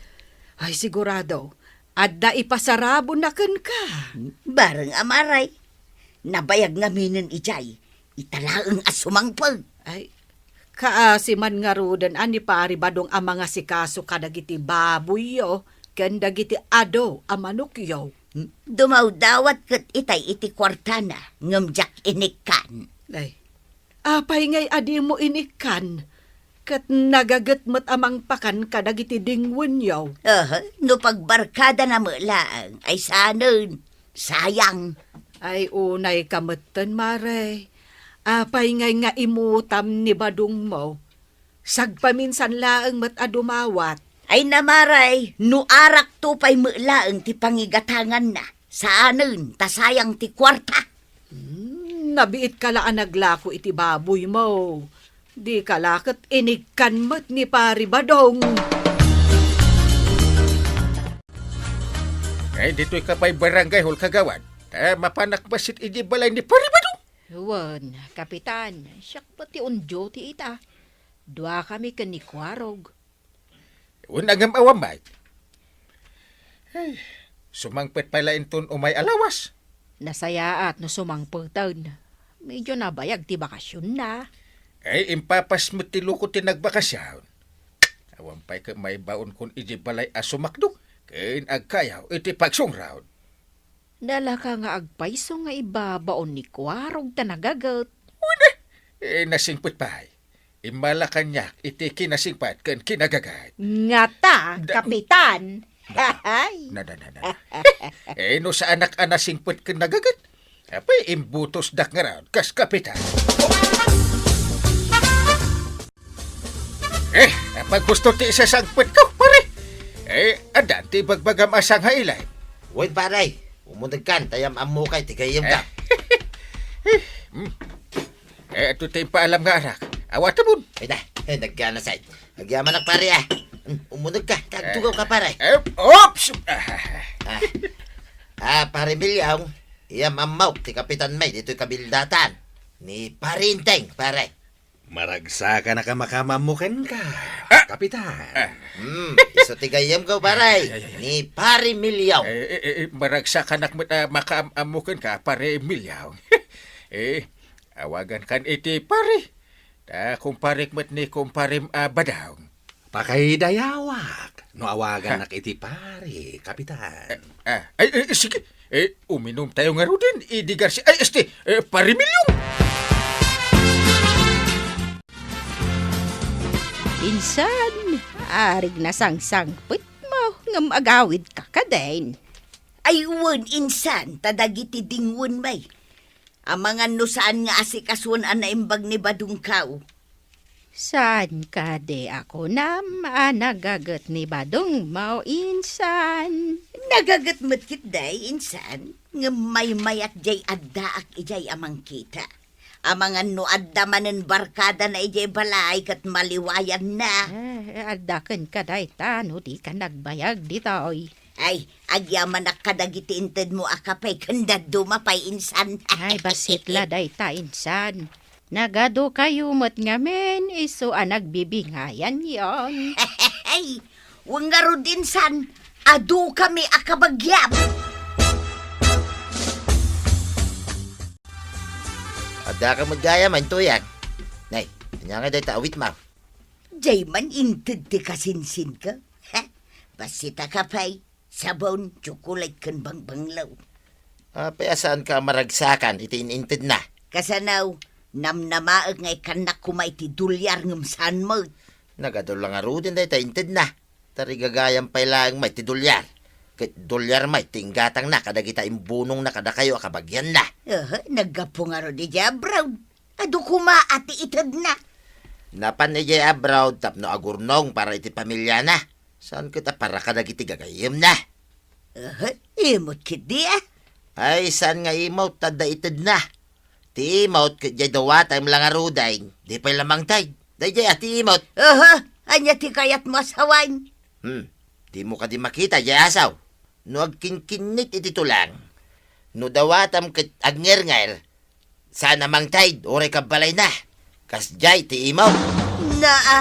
Ay, sigurado, adda ipasarabona kenka. Bareng a, mare. Nabayag ngaminen idiay, ita laeng a sumangpet. Ay, kaasi man ngaruden a ni Pari Badong a mangasikaso kadagiti baboyyo ken dagiti adu a manokyo. Dumawdawat ket itay iti kuartana, ngem diak inikkan. Ay, apay ngay a dimo inikkan? Ket nagaget met a mangpakan kadagiti dingwenyo. Aha, no pagbarkadana met laeng, ay saanen. Sayang. Ay, unay ka metten, mare. Apay ngay nga imutam ni badongmo? Sagpaminsan laeng met a dumawat. Ay na, mare, no arakto pay met laeng ti pangigatanganna, saanen ta sayang ti kuarta. Hmm, nabiit ka la a naglako iti baboymo. Di ka la ket inikkan met ni Pari Badong. Ay, ditoy ka pay barangay hall, kagawad. Ta mapanak bassit iti balay ni Pari Badong. Wen, Kapitan, siak met ti on duty ita. Dua kami ken ni Kuarog. Wen, ngem awan met. Ay, sumangpet pay la inton umay a lawas. Nasayaat no sumangpeten. Medyo nabayag ti bakasionna. Ay, impapas met ti loko ti nagbakasyon. Awan pay ket maibaonkon iti balay a sumakdo ken agkayaw iti pagsungraw. Nalaka nga agpayso nga ibabaon ni Kuarog ta nagaget. Wen, eh, nasingpet pay. Immala kaniak iti kinasingpet ken kinagaget. Ngata, Da- Kapitan. Ay. Na, na, na, na, na. Eh, no saanak a nasingpet ken nagaget, apay, imbutosdak ngarud kas kapitan. Eh, apay gusto ti isasangpetko, pare? Eh, addan ti ibagbagam a sangailan. Wen, pare, umunegkan, ta am-ammokay ti gayyemka. Eh, hmm. Eh, adu ti impaalam nga arak. Awatemon. Ay na, eh, nagganasay. Agyamanak, pare, ah. Hmm, umunegka, tagtugawka, pare. Eh, oops! Ah, ah, pare Milyong, iam-ammok ti kapitan may ditoy kabildatan. Ni Pare Enteng, pare. Maragsakanak a makaammo kenka, Ah! Kapitan. Ah. Hmm, isu ti gayyemko, pare. Ay, ay, ay, ay. Ni Pare Milyong. Eh, eh, eh, eh, maragsakanak met a makaam-ammo kenka, Pare Milyong. Eh, awagankan iti pare. Ta kumparek met ni kumparem a Badong. Pakaidayawak no awagannak iti pare, Kapitan. Ah, ay, ay, sige. Eh, uminumtayo ngaruden, idi Garcia. Ay, este, eh, Pare Milyong! Insan, arig nasangsangpetmo ngem agawidka kadin. Ay, wen, insan, ta dagiti dingwen may. Amangan no saan nga asikasuen a naimbag ni Badongko. Saan kadi a kunam a nagaget ni Badongmo, insan? Nagaget met ketdi, insan, ngem maymayat jay addaak idiay a mangkita. Amangan no adda manen barkadana idiay balay ket maliwayanna. Eh, adda kenka dayta no dika nagbayag ditoy. Ay, agyamanak kadagiti intedmo a kape ken dadduma pay, insan. Ay, bassit la dayta, insan. Nagadukayo met ngamin isu a nagbibingayanyon. Ay, wen ngarud, insan, adukami a kabagiam. Addaka met gayam, intuyag. Nay, ania ngay dayta awitmo? Jay man inted ti kasinsinko. Ha? Bassitaka pay. Sabon, tsukulit ken bangbanglo. Apay a saanka a maragsakan iti in-intedna? Kasano, namnamaek nga ikkannak koma iti dolyar ngem saan met. Nagadu la ngaruden dayta intedna. Tarigagayam pay laeng met ti dolyar. Ket dolyar met ti inggatangna kadagita imbunongna kadakayo a kabagianna. Aha, naggapu ngarud idiay abroad. Adu koma a ti itedna. Napan idiay abroad tapno agurnong para iti pamiliana. Saan ket a para kadagiti gagayyemna? Aha, imot ketdi, a? Ay, saan nga imot, ta adda itedna. Ti imot ket diay dawatem la ngaruden, di pay la mangted. Daydiay a ti imot. Aha, ania ti kayatmo a sawen? Hmm, dimo kadi makita diay asaw? No agkinkinnit iti tulang, no dawatem ket agngernger, saan a mangted, uray kabbalayna. Kasdiay ti imot. Naa.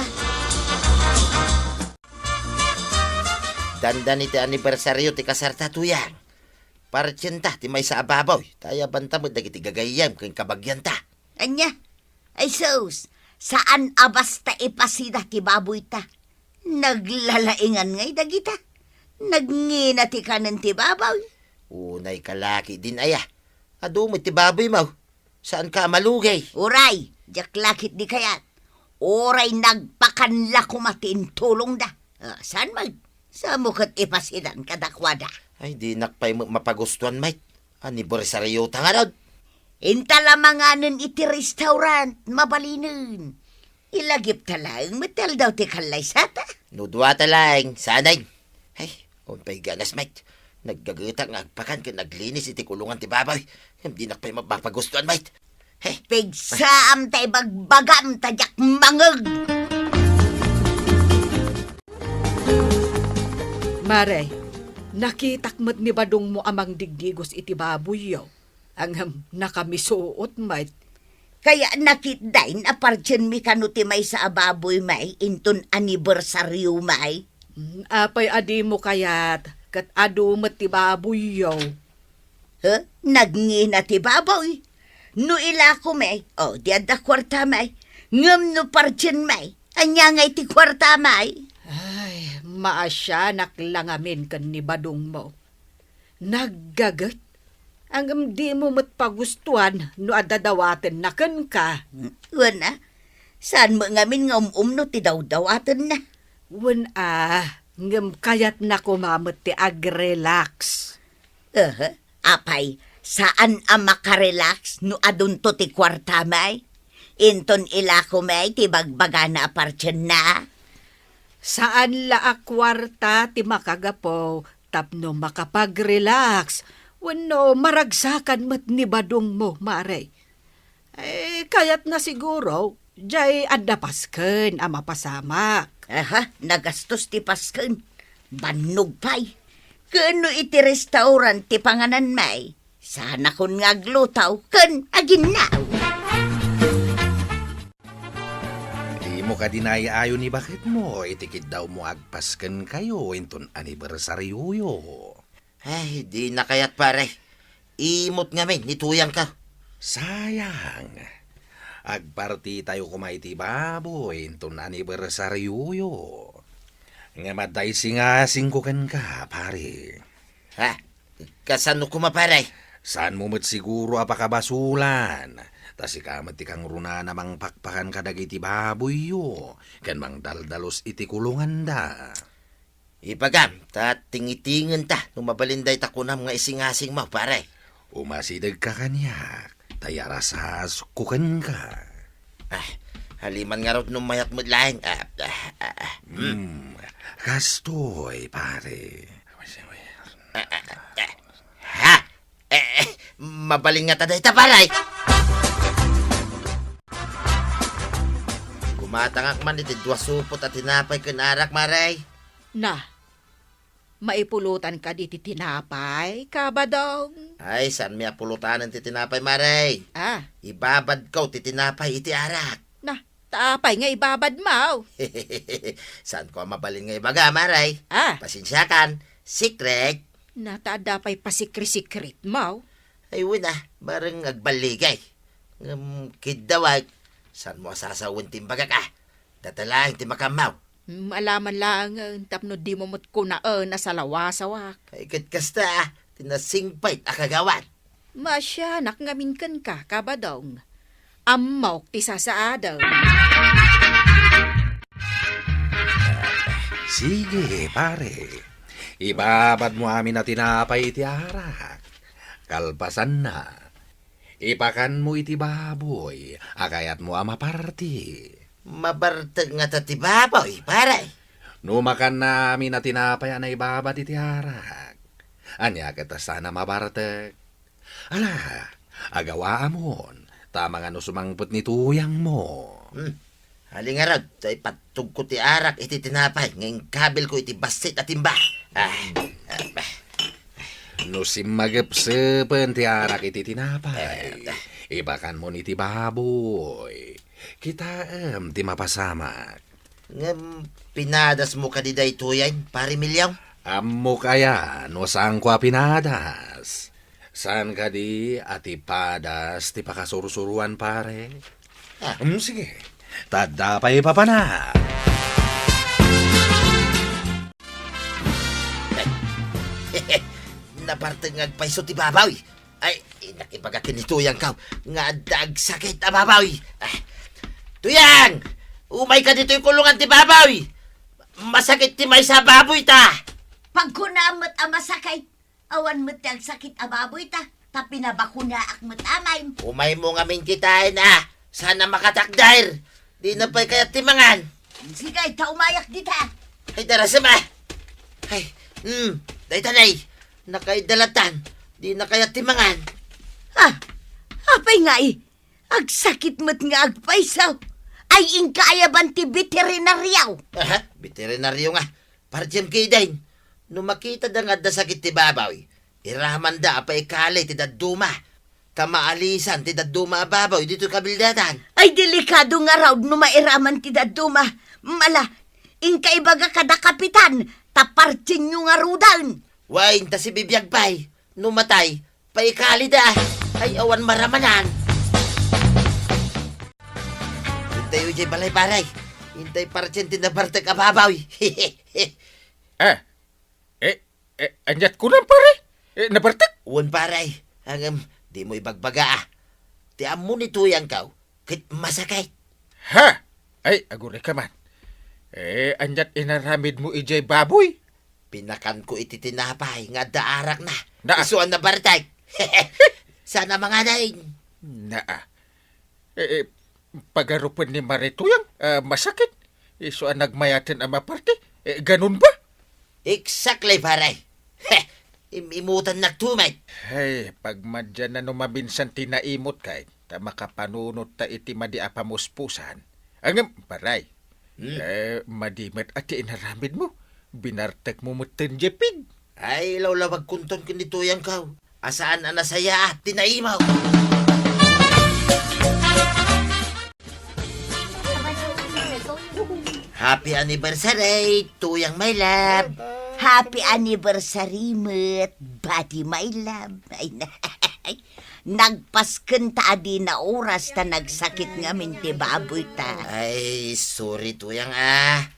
Dandani ti anibersario ti kasarta, Tuyang. Partienta ti maysa a baboy, ta ayabanta met dagiti gagayyem ken kabagianta. Ania? Ay sus, saan a basta ipasida ti baboyta. Naglalaingan ngay dagita. Nagngina ti kanen ti baboy. Unay ka laki din aya. Adu met ti baboymo. Saanka a malugay. Uray, diak la ketdi kayat. Uray nagpakan la koma ti intulongda. Ah, saan man? Saanmo ket ipasidan kadakuada. Ay, dinak pay met mapagustuan, met. Anibersariota ngarud. Inta la manganen iti restaurant, mabalinen. Ilagipta laeng met ti aldaw ti kallaysata. No duata laeng, saan. Ay, awan pay ganas, met. Naggagetak nga agpakan ken aglinis iti kulongan ti baboy. Ngem dinak pay mapapagustuan, met. He. Pigsaam ta ibagbagam ta diak mangeg. Mare, nakitak met ni Badongmo a mangdigdigos iti baboyyo. Ngem nakamisuot met. Kaya nakitdin a partienmi kano ti maysa a baboy, may, inton anibersaryo, may? Mm, apay a dimo kayat, ket adu met ti baboyyo. He? Nagngina ti baboy. No ilako, may, o, di adda kuarta, may. Ngem no partien, may, ania ngay ti kuarta, may? Ay, maasianak la ngamin ken ni Badongmo. Naggaget? Ngem dimo met pagustuan no adda dawatenna kenka. Wen a, Saan met ngamin nga um-umno ti dawdawatenna? Wen a, ngem kayatna koma met ti ag-relax. Aha, apay, saan a makarelax no adunto ti kuarta, may? Inton ilako, may, ti bagbagana a partienna? Saan la a kuarta ti makagapu tapno makapag-relax wenno maragsakan met ni badongmo, Mare. Eh, kayatna siguro, jay adda pasken a mapasamak. Aha, nagastos ti pasken. Bannog pay. Ken no iti restaurant ti panganan, may, saanakon nga agluto ken aginnaw. Dimo kadi naay-ayo ni baketmo iti kiddawmo agpaskenkayo inton anibersarioyo? Ay, dina kayat, pare. Imot ngamin ni tuyangko. Sayang. Agpartitayo koma iti baboy inton anibersarioyo. Ngem adda isingasingko kenka, pare. Ha? Kasano koma, pare? Saanmo met siguro a pakabasolan. Ta sika met ti kangrunaan a mangpakpakan kadagiti baboyyo ken mangdaldalus iti kulonganda. Ibagam, ta tingitingenta no mabalin dayta kunam nga isingasingmo, pare. Umasidegka kaniak, ta iyarasasko kenka. Ah, haliman ngarud no mayat met laeng. Ah, ah, ah, ah. Hmm. Hmm, kastoy, pare. Ah, ah, ah, ah. Ha? Eh, eh, mabalin ngata dayta, pare. Gumatangak man iti dua supot a tinapay ken arak, Mare. Na, maipulotan kadi ti tinapay, Kabadong? Ay, saanmi a pulotanen ti tinapay, Mare. Ah. Ibabadko ti tinapay iti arak. Na, ta apay nga ibabadmo? Saanko a mabalin nga ibaga, Mare. Ah. Pasensiakan. Secret. Na, ta adda pay pasikri-sikritmo? Ay, wen a, bareng agballigay. Ngem kiddawak, saanmo a sasawen ti imbagak a? Data laeng ti makaammo. Hmm, alaman laengen tapno dimo met kunaen a salawasawak. Ay, ket kasta, ti nasingpet a kagawad. Maasianak ngamin kenka, Kabadong. Ammok ti sasaadem. Sige, pare. Ibabadmo amin a tinapay iti arak. Kalpasanna, ipakanmo iti baboy a kayatmo a maparti. Mabartek ngata ti baboy, pare? No makanna amin a tinapay a naibabad iti arak, ania ket a saan a mabartek? Ala, agawaamon, ta mangan no sumangpet ni tuyangmo. Hmm. Ali ngarud, ta ipattugko ti arak iti tinapay nga inkabilko iti bassit a timba. Ah, ah, ah. No simmagepsepen ti arak iti tinapay, eh, ipakanmon iti baboy. Kitaem ti mapasamak. Ngem pinadasmo kadi daytoyen, Pare Milyong? Ammok aya no saanko a pinadas? Saan kadi a ti padas ti pakasursuruan, pare? Ah. Mm, sige. Ta adda pay ipapana. Nabartek nga agpayso ti baboy. Ay, nakibaga ken ni tuyangko nga adda agsakit a baboy. Ah. Tuyang! Umayka ditoy kulongan ti baboy! Masakit ti maysa a baboy ta! Pagkunam met a masakit, awan met ti agsakit a baboy ta, ta pinabakunaak met amin. Umaymo ngamin kitaen a, saan a makatakder. Dina pay kayat ti mangan. Sige, ta umayak dita. Ay, darasem a. Ay, hmm, dayta nay. Nakaidalatan. Dina kayat ti mangan. Ah, apay nga i? Agsakit met nga agpayso. Ay, inka aya ban ti beterinario? Aha, beterinario nga. Partiem kiden. No makitada nga adda sakit ti baboy, iramanda a paikali ti dadduma. Ta maalisan ti dadduma a baboy ditoy kabildatan. Ay, delikado ngarud no mairaman ti dadduma. Mala, inka ibaga kada kapitan, ta partienyo ngaruden. Wen, ta sibibiag pay. No matay, paikalida. Ay, awan maramanan. Intayo jay balay, pare. Intay partien ti nabartek a baboy. Ah, eh, eh, aniat kunam, pare? Eh, nabartek? Wen, pare. Ngem, dimo ibagbaga, ah. Ti ammo ni tuyangko, ket masakit. Ha? Ay, aguray ka man. Eh, aniat inaramidmo idiay baboy? Pinakanko iti tinapay nga adda arakna. Naa. Isu a nabartek. Saan a mangading? Naa. Eh, eh, pagarupen ni Mare Tuyang, ah, masakit. Isu a nagmayaten a maparte. Eh, ganun ba? Exactly, pare. Heh, im-imutannak tumet. Hey, pagmadianna no maminsan ti naimut kay, ta makapanunot ta iti madi a pamuspusan. Ngem, paray, Hmm. eh, madi met a ti inaramidmo. Binartekmo met ten jepig. Ay, lawlawagkonton ken ni Tuyangko. A saan a nasayaat ti naimaw. Happy anniversary, Tuyang my love. Happy anniversary met, buddy my love. Ay, na-, nagpasken ta a di na oras ta nagsakit ngamin ti baboy ta. Ay, sorry, Tuyang, ah.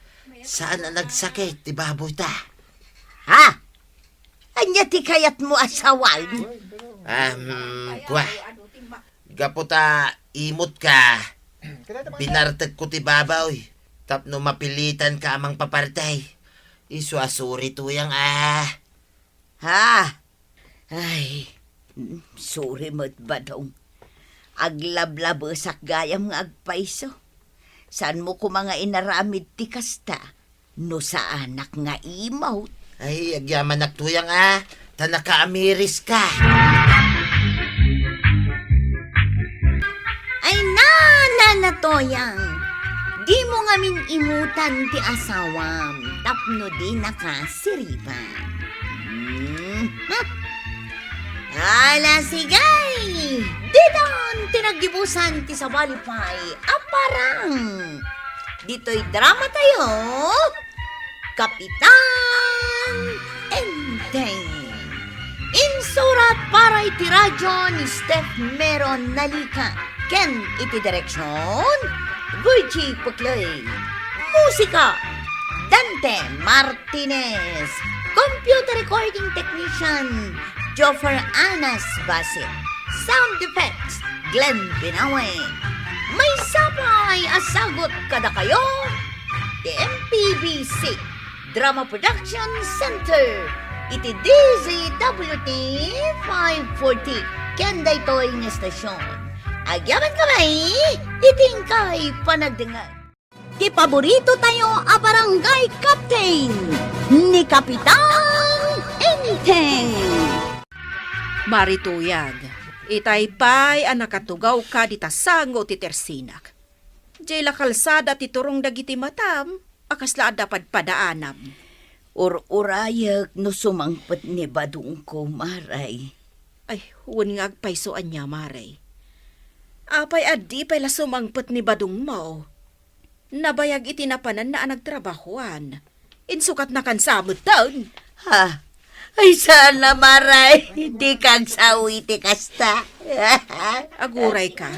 Saan a nagsakit ti baboy ta? Ha? Ania ti kayatmo a sawen? Um, kua. Gapu ta imutka, binartekko ti baboy tapno mapilitanka a mangpaparte. Isu a sorry, Tuyang, ah. Ha? Ay, mm, sorry met, Badong. Aglablabesak gayam nga agpayso. Saanmo koma nga inaramid ti kasta no saanak nga imaw? Ay, agyamanak, Tuyang, ah. Ta nakaamiriska. Ay, na, na, na, Tuyang. Dimo ngamin imutan ti asawam tapno dinaka siriban. Hmm. Ala, sige! Ditan ti naggibusan ti sabali pay a parang. Ditoy drama tayo, Kapitan Enteng. Insurat para iti radyo ni Steph Meron Nalica ken iti direksyon, Virgie Puclay. Musika, Dante Martinez. Computer recording technician, Joffer Anas Basit. Sound effects, Glenn Binawe. Maysa pay a sagut kadakayo ti M P B C Drama Production Center iti D Z W T five forty ken daytoy nga estasyon. Agyamankami iti inkay panagdengngeg. Ti paborito tayo a barangay captain, ni Kapitan Enteng. Mare Tuyang, itay pay a nakatugawka dita sango ti tersinak. Diay la kalsada ti turong dagiti matam a kasla adda padpadaanam. Ur-urayek no sumangpet ni badongko, Maray. Ay, wen nga agpayso ania, Maray. Apay a di pay la sumangpet ni badongmo? Nabayag iti napananna a nagtrabahoan. Insukatnakan sa metten. Ha? Ay, saan a, Maray. Dika agsao iti kasta. Agurayka.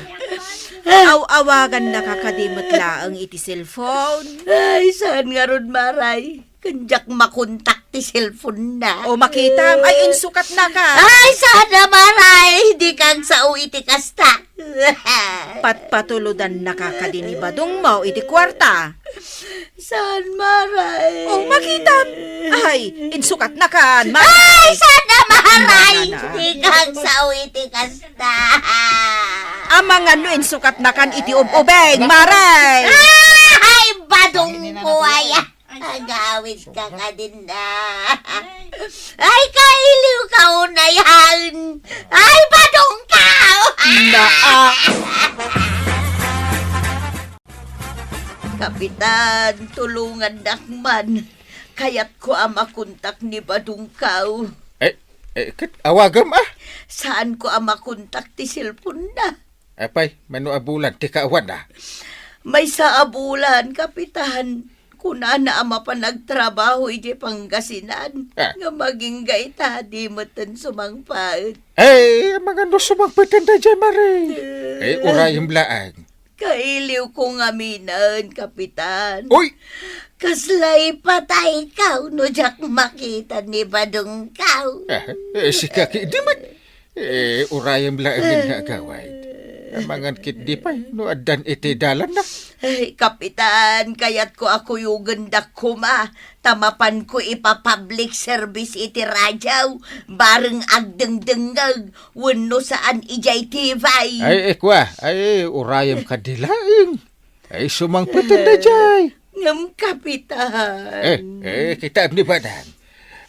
Aw-awagannaka kadi met laeng iti cellphone. Ay, saan ngarud, Maray. Ken diak makontak ti cellphone-na. O, makitam. Ay, insukatnaka. Ay, saan a, Maray. Dika agsao iti kasta. Patpatulodannaka kadi ni badongmo iti kuarta. Saan, Maray? O, makitam. Ay, insukatnakan, Maray. Ay, saan a, Maray. Na, na, na. Dika agsao iti kasta. Amangan no insukatnakan iti ub-ubing, Maray. Ay, badongko aya. Agawidka kadin na. Ay, kailiwka unay, han. Ay, badongko. Naa. Kapitan, tulongannak man. Kayatko a makontak ni badongko. Eh, eh, ket awagem, a? Saanko a makontak ti cellphone-na. Apay, mano a bulan ti kaawan, a? Maysa a bulan, Kapitan. Kunana a mapan agtrabaho idiay Pangasinan, ah, ngem agingga ita, di metten sumangpet. Ay, amangan no sumangpeten daydiay, Maray. Eh, urayem laeng. Kailiwko ngaminen, Kapitan. Uy! Kasla ipatayko no diak makita ni badongko. Ah, eh, sika ketdi met. Eh, urayem laengen nga agawid. Amangan ketdi pay no addan iti dalanna. Ay, Kapitan, kayatko a kuyogendak koma, ta mapanko ipa-public service iti radio, bareng agdengdengngeg, wenno saan idiay T V. Ay, eh, kua, ay, urayem kadi laeng. Ay, sumangpeten daydiay. Ngem, Kapitan. Eh, eh, kitaem ni Badang.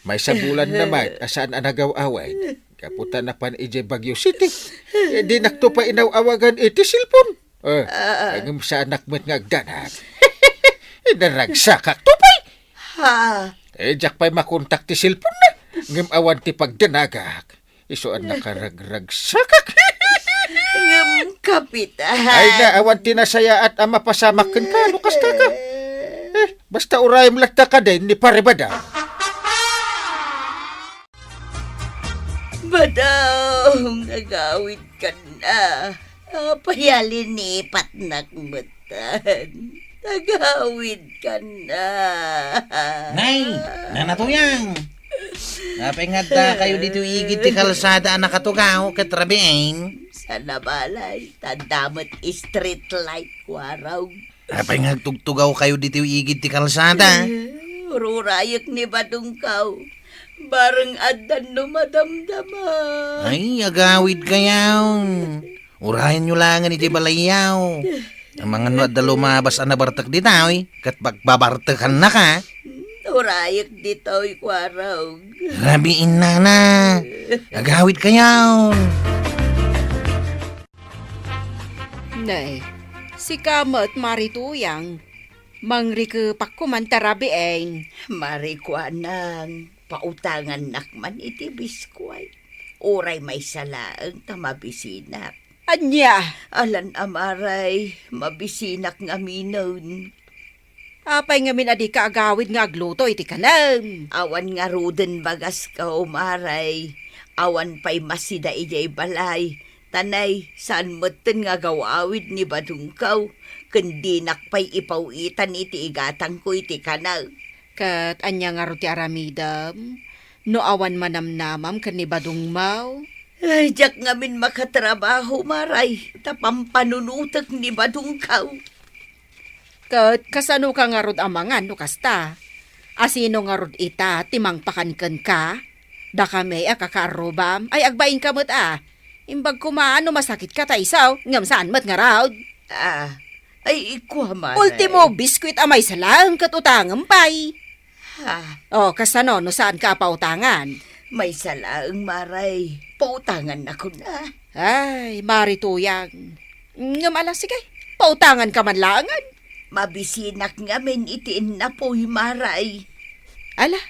Maysa bulan na met a saan a nagaw-awid. Gapu ta napan idiay Baguio City. Eh, dinakto pay inaw-awagan iti cellphone. Eh, Ah. ngem saanak met nga agdanag. Inaragsakak to pay. Ha? Eh, diak pay makontak ti cellphone na. Ngem awan ti pagdanagak. Isu a nakaragragsakak. Ngem, Kapitan. Ay na, awan ti nasayaat a mapasamak kenka no kasta ka. Eh, basta urayem latta kadin ni Pare Badang. Badong, agawid ka na. Apay a linipatnak metten. Agawid ka na. Nay, Nana Tuyang. Apay nga adda kayo ditoy igid ti kalsada a nakatugaw ket rabiin? Saan a balay, ta adda met street light, Kuarog. Apay nga agtugtugaw kayo ditoy igid ti kalsada? Eh, ururayek ni Badongkaw. Bareng addan no madamdama. Ay, agawid kayaw. Urayenyo laengen iti balayyaw. Amangan no adda lumabas a nabartek ditoy, ket pagbabartekannaka. Urayek ditoy, Kuarog. Rabiin, Nana. Agawid kayaw. Nay, sika met, Mari Tuyang, mangrikepakko man ta rabiin. Mari Kuanang, pautangannak man iti biskwit. Uray maysa laeng ta mabisinak. Ania? Alan a, Maray, mabisinak ngaminen. Apay ngamin a dika agawid nga agluto iti kanem? Awan ngaruden bagasko, Maray. Awan pay masida idiay balay. Ta nay, saan metten nga agaw-awid ni Badongkaw, ken dinak pay ipaw-itan iti igatangko iti kanem. Ket ania ngarud ti aramidem no awan manamnamam ken ni Badongmaw? Ay, diak ngamin makatrabaho, Maray, ta pampanunotek ni Badongkaw. Ket kasanoka ngarud a mangan no kasta? Asino ngarud ita ti mangpakan kenka? Dakami a kakaarrubam? Ay, agbainka met a. Imbag koma no masakitka ta isu, ngem saan met ngarud. Ah, ay, ikua, Maray. Ultimo, biskwit a maysa laeng ket utangem pay. Ha? Oh, kasano no saanka a pautangan? Maysa laeng, Maray. Pautangannakon a. Ay, Mari Tuyang. Ngem ala, sige, pautanganka man laengen. Mabisinak ngamin iti innapoy, Maray. Ala,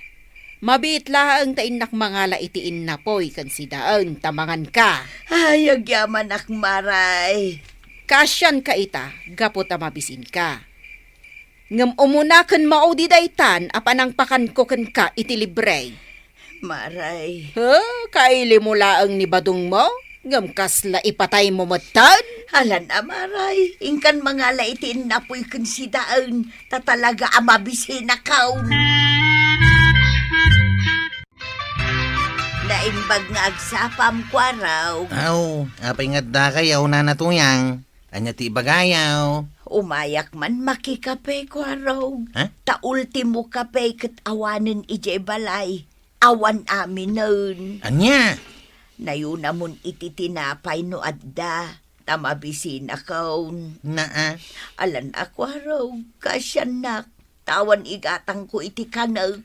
mabiit laeng ta innak mangala iti innapoy ken sidaen ta manganka. Ay, agyamanak, Maray. Kaasianka ita, gapu ta mabisinka. Ngem umuna ken maudi daytan a panangpakanko kenka iti libre. Maray. He, kailimo laeng ni Badongmo? Ngem kasla ipataymo metten? Alan a, Maray, inkan mangala iti innapoy ken sidaen, ta talaga a mabisinakon. Naimbag nga agsapam, Kuarog. Aw, apay nga adda kayaw, Nana Tuyang? Ania ti ibagayaw? Umayak man makikape, Kuarog. Ha? Ta ultimo kape ket awanen idiay balay. Awan aminen. Ania? Nayunamon iti tinapay no adda, ta mabisinakon. Naa. Alan a, Kuarog, kaasiannak, ta awan igatangko iti kanek.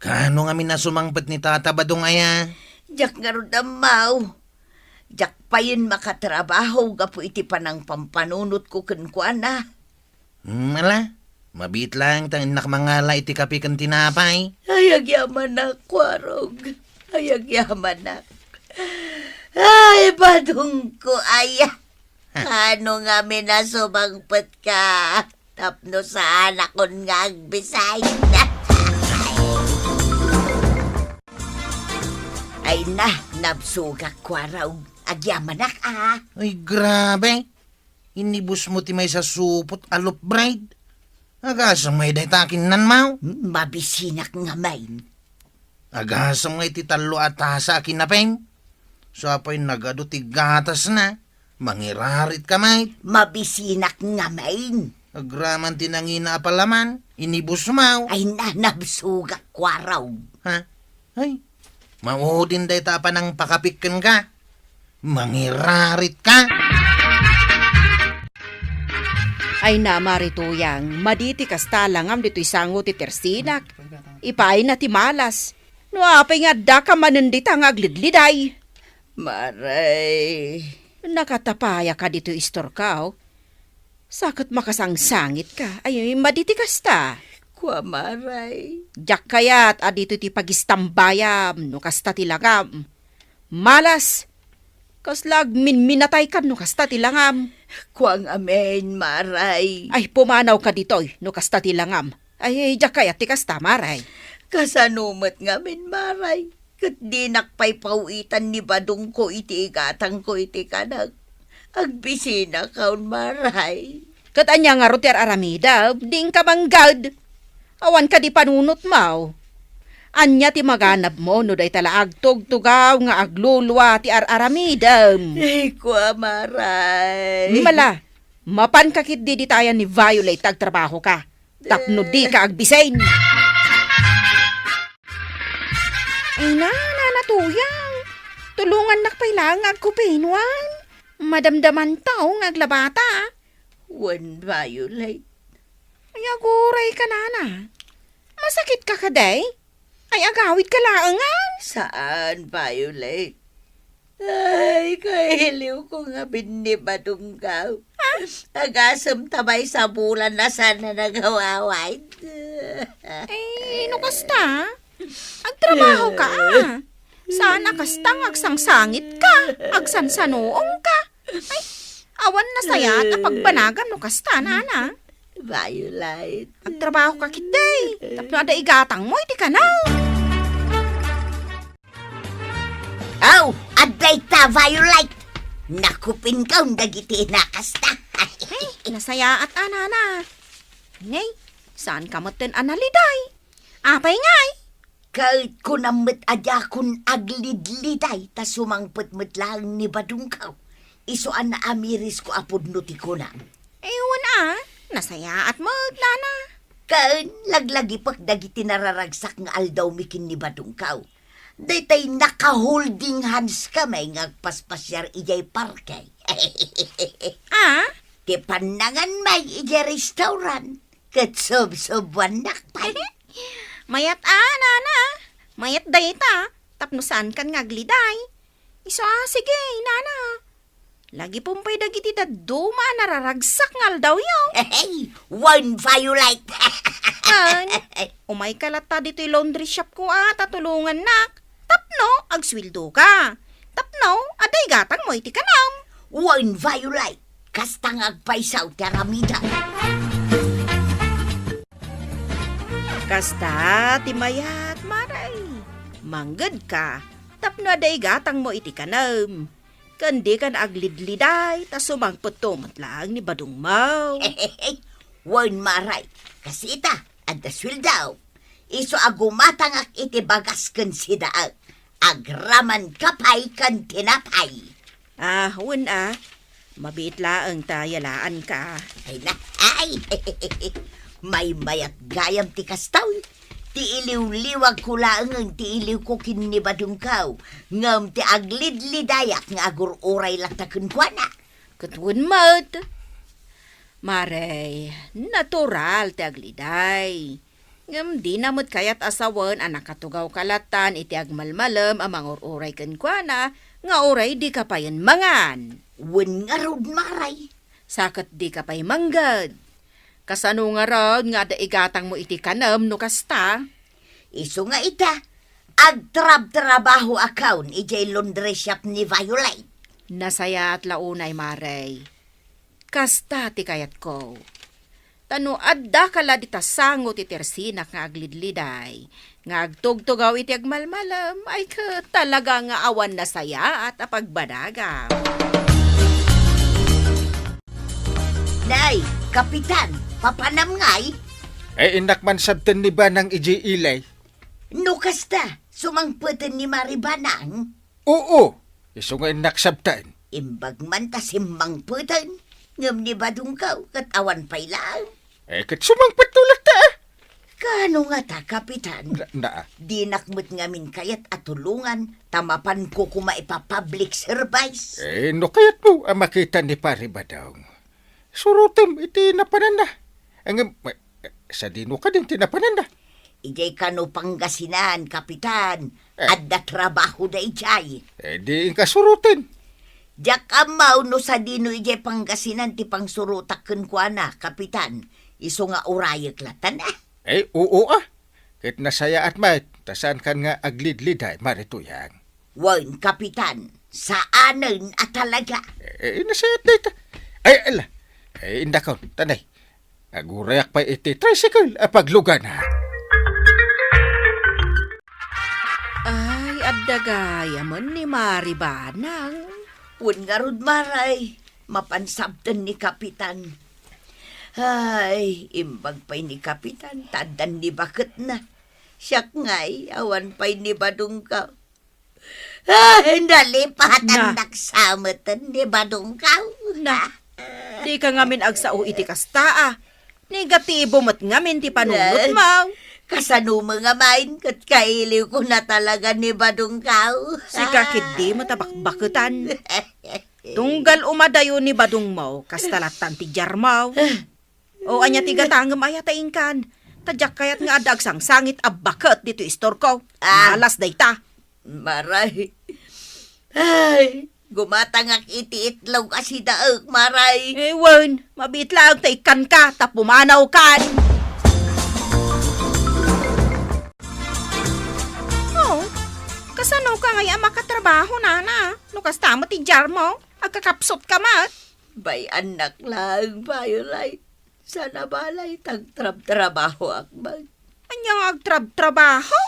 Kaano ngamin a sumangpet ni Tata Badong aya? Diak ngarud ammo. Diak payen makatrabaho gapu iti panangpampanunotko kenkuana. Hmm, ala, mabiit laeng ta innak mangala iti kape ken tinapay. Ay, agyamanak, Kuarog. Ay, agyamanak. Ay, Badongko, aya. Ha? Kaano ngamin a sumangpetka tapno saanakon nga agbisay? Ay na, nabsogak, Kuarog. Agyamanak, a. Ay, grabe. Inibusmo ti maysa supot a loaf bread. Agasem ngay dayta a kinnanmo? Mabisinak ngamin. Agasem ngay ti tallo a tasa a kinapem? Sa pay nagadu ti gatasna, mangirarit ka met. Mabisinak ngamin. Agraman ti nangina a palaman, inibusmaw. Ay, nanabsugak, kuaraw. Ha? Ay, maudin dayta a panangpakapik kenka. Mangirarit ka. Ay, na, Mari Tuyang, madi ti kasta langam ditoy sango ti tersinak. Ipaayna ti malas. No apay nga adda ka manen dita nga aglidliday? Maray. Nakatapaya ka ditoy istorkaw? Sa ket makasangsangit ka. Ay, madi ti kasta. Kua, Maray. Diak kayat a ditoy ti pagistambayam no kasta ti langam. Malas! Kasla agminminatay ka no kasta ti langam. Kuang amin, Maray. Ay, pumanaw ka ditoy no kasta ti langam. Ay, diak kayat ti kasta, Maray. Kasano met ngamin, Maray? Ket dinak pay pawitan ni badongko iti igatangko iti kanak. Agbisinakon, Maray. Ket ania ngarud ti ar-aramidem? Diinka manggad. Awan kadi panunotmo. Ania ti maganabmo no dayta la agtugtugaw nga aglulua ti ar-aramidem? Ay, kua, Maray. Mala, mapanka ketdi ditayan ni Violet ta agtrabahoka. Tapno dika agbisin. Ay na, Nana Tuyang. Tulongannak pay laeng nga agkupin wen. Madamdamanto nga aglabata. Wen, Violet. Ay, aguray ka, Nana. Masakit ka kadi? Ay, agawid ka laengen? Saan, Violet. Ay, kailiwko ngamin ni badongko. Ah? Agasem ta maysa bulan a saan a nagawawid. Ay, no kasta, agtrabahoka, ah. Saan a kasta nga agsangsangit ka, agsansanuong ka. Ay, awan nasayaat a pagbanagam no kasta, Nana. Violet. Agtrabahoka ketdi, tapno adda igatangmo iti kanam. Aw, adda ita, Violet. Nakupinko dagiti nakasta. Ay, nasayaat a, Nana. Nay, saanka metten a naliday? Apay ngay? Ket kunam met a diakon aglidliday ta sumangpet met laeng ni badongko. Isu a naamirisko a pudno ti kunam. Ay, wen a, nasayaat met, Nana. Ken laglagipek dagiti nararagsak nga aldawmi ken ni badongko. Daytay naka-holding hands kami nga agpaspasiar idiay parke. Ah? Ti pannanganmi idiay restaurant. Ket subsubuannak pay. Mayat a, Nana. Mayat dayta. Tapno saankan nga agliday. Isu a, sige, Nana. Lagipem pay dagiti dadduma a nararagsak nga aldawyo. Hey, wen, Violet. Ken, umayka latta ditoy laundry shop ko a ta tulongannak. Tapno agsueldoka. Tapno adda igatangmo iti kanam. Wen, Violet. Kasta nga agpayso ti aramidem. Kasta ti mayat, Maray. Manggedka tapno adda igatangmo iti kanam. Ken dikan aglidliday ta sumangpetto met laeng ni badongmo. Wen, Maray, kas ita, adda sueldo. Isu a gumatangak iti bagas ken sidaek. Agramanka pay ken tinapay. Ah, wen a. Mabiit laeng ta yalaanka. Ay na, ay! Maymayat gayam ti kasta. Ti iliwliwagko laengen ti iliwko ken ni badongko, ngem ti aglidlidayak nga agur-uray latta kenkuana. Ket wen met. Maray, natural ti agliday. Ngem dina met kayat a sawen a nakatugawka lattan iti agmalmalem a mangur-uray kenkuana nga uray dika payen mangan. Wen ngarud, Maray. Sa ket dika pay mangged. Kasano ngarud nga adda igatangmo iti kanem no kasta? Isu nga ita, agtrabtrabahoakon idiay laundry shop ni Violet. Nasayaat la unay, Maray. Kasta ti kayatko. Ta no addaka la dita sango ti tersinak nga aglidliday, nga agtugtugaw iti agmalmalem, ay ket talaga nga awan nasayaat a pagbanagam. Nay, Kapitan, papanam ngay? Ay, innak man sabten ni Banang idiay ilay. No kasta, sumangpeten ni Mari Banang? Oo, isu nga innak sabten. Imbag man ta simmangpeten. Ngem ni Badongkaw, ket awan pay laeng. Eh, ket sumangpetto latta, ah. Kaano ngata, Kapitan? Na, na, ah. Dinak met ngamin kayat a tulongan ta mapanko koma ipa-public service. Eh, no kayatmo a makita ni Pari Badong, surotem iti napananna. Ngem, eh, sadino kadi ti napananna? Idiay kano Pangasinan, Kapitan. Eh. Adda trabahoda idiay. Eh, di inka suroten. Diak ammo no sadino idiay Pangasinan ti pangsurotak kenkuana, Kapitan. Isu nga urayek latta, ah. Eh, oo, ah. Ket nasayaat met, ta saankan nga aglidliday, Mari Tuyang. Wen, Kapitan, saanen a talaga. Eh, nasayaat dayta. Ay, ala. Eh, indakon, tanay. Agurayak pay iti tricycle a paglugana. Ay, adda gayamen ni Mari Banang. Wen ngarud, Maray, mapan sabten ni Kapitan. Ay, imbag pay ni Kapitan, ta addan ni baketna. Siak ngay, awan pay ni Badongkaw. Ay, nalipatan Na. Naksameten ni Badongkaw. Na, dika ngamin agsao iti kasta, ah. Negatibo met ngamin ti panunotmo. Ay, kasano met ngamin, ket kailiwko na talaga ni Badongkaw. Sika ketdi met a bakbaketan. Tunggal umadayo ni Badongmo, kasta lattan ti diarmo. O, ania ti gatangem aya ta inkan? Ta diak kayat nga adda agsangsangit a baket ditoy istorko. Ah. Malas dayta. Maray. Ay, gumatangak iti itlog a sidaek, Maray. Eh, wen, mabiit laeng ta ikkanka, ta pumanawkan. Oh, kasanoka ngay a makatrabaho, nana? No kasta met ti diarmo, agkakapsutka met. Bay-annak laeng, Violet. Saan a balay ta agtrabtrabahoak met. Ania nga agtrabtrabaho?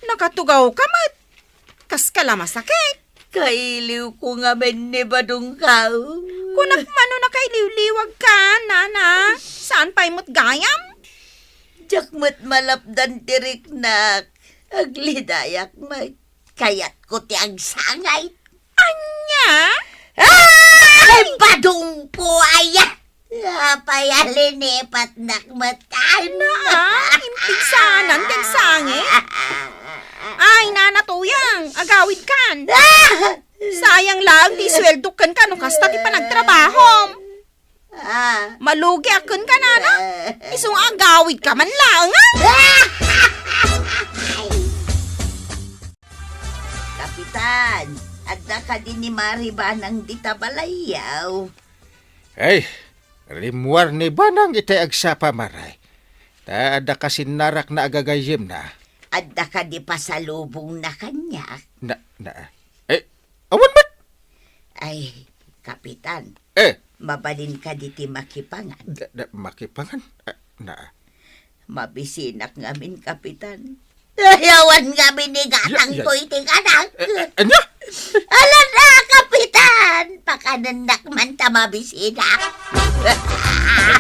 Nakatugawka met. Kaska la masakit. Kailiwko ngamin ni Badongkaw. Kunak mano nakailiwliwagka, nana. Saan pay met gayam? Diak met malapdan ti riknak. Aglidayak met. Kayatko ti agsangay. Ania? Ay, Badongko aya! Apay a linipatnak met kan? Na, ah, impigsanan ti agsangit? Ay, Nana Tuyang, agawidkan. Ah! Sayang laeng ti isueldok kenka no kasta ti panagtrabahom. Ah. Malugiak kenka, nana. Isu nga agawidka man laeng, ah. Kapitan, adda kadi ni Mari Banang dita balayyo? Ay, rimmuar ni Banang itay agsapa, Maray. Ta adda kasinnarakna a gagayyemna. Adda kadi pasalubongna kaniak? Na, na, eh, awan met! Ay, Kapitan, Eh. Mabalin kadi ti makipangan? Da, da, makipangan? Ah, na. Mabisinak ngamin, Kapitan. Ay, awan ngamin ni gatangko Ya, ya. iti kanak. Eh, eh, ania? Ala na, Kapitan! Pakanennak man ta mabisinak.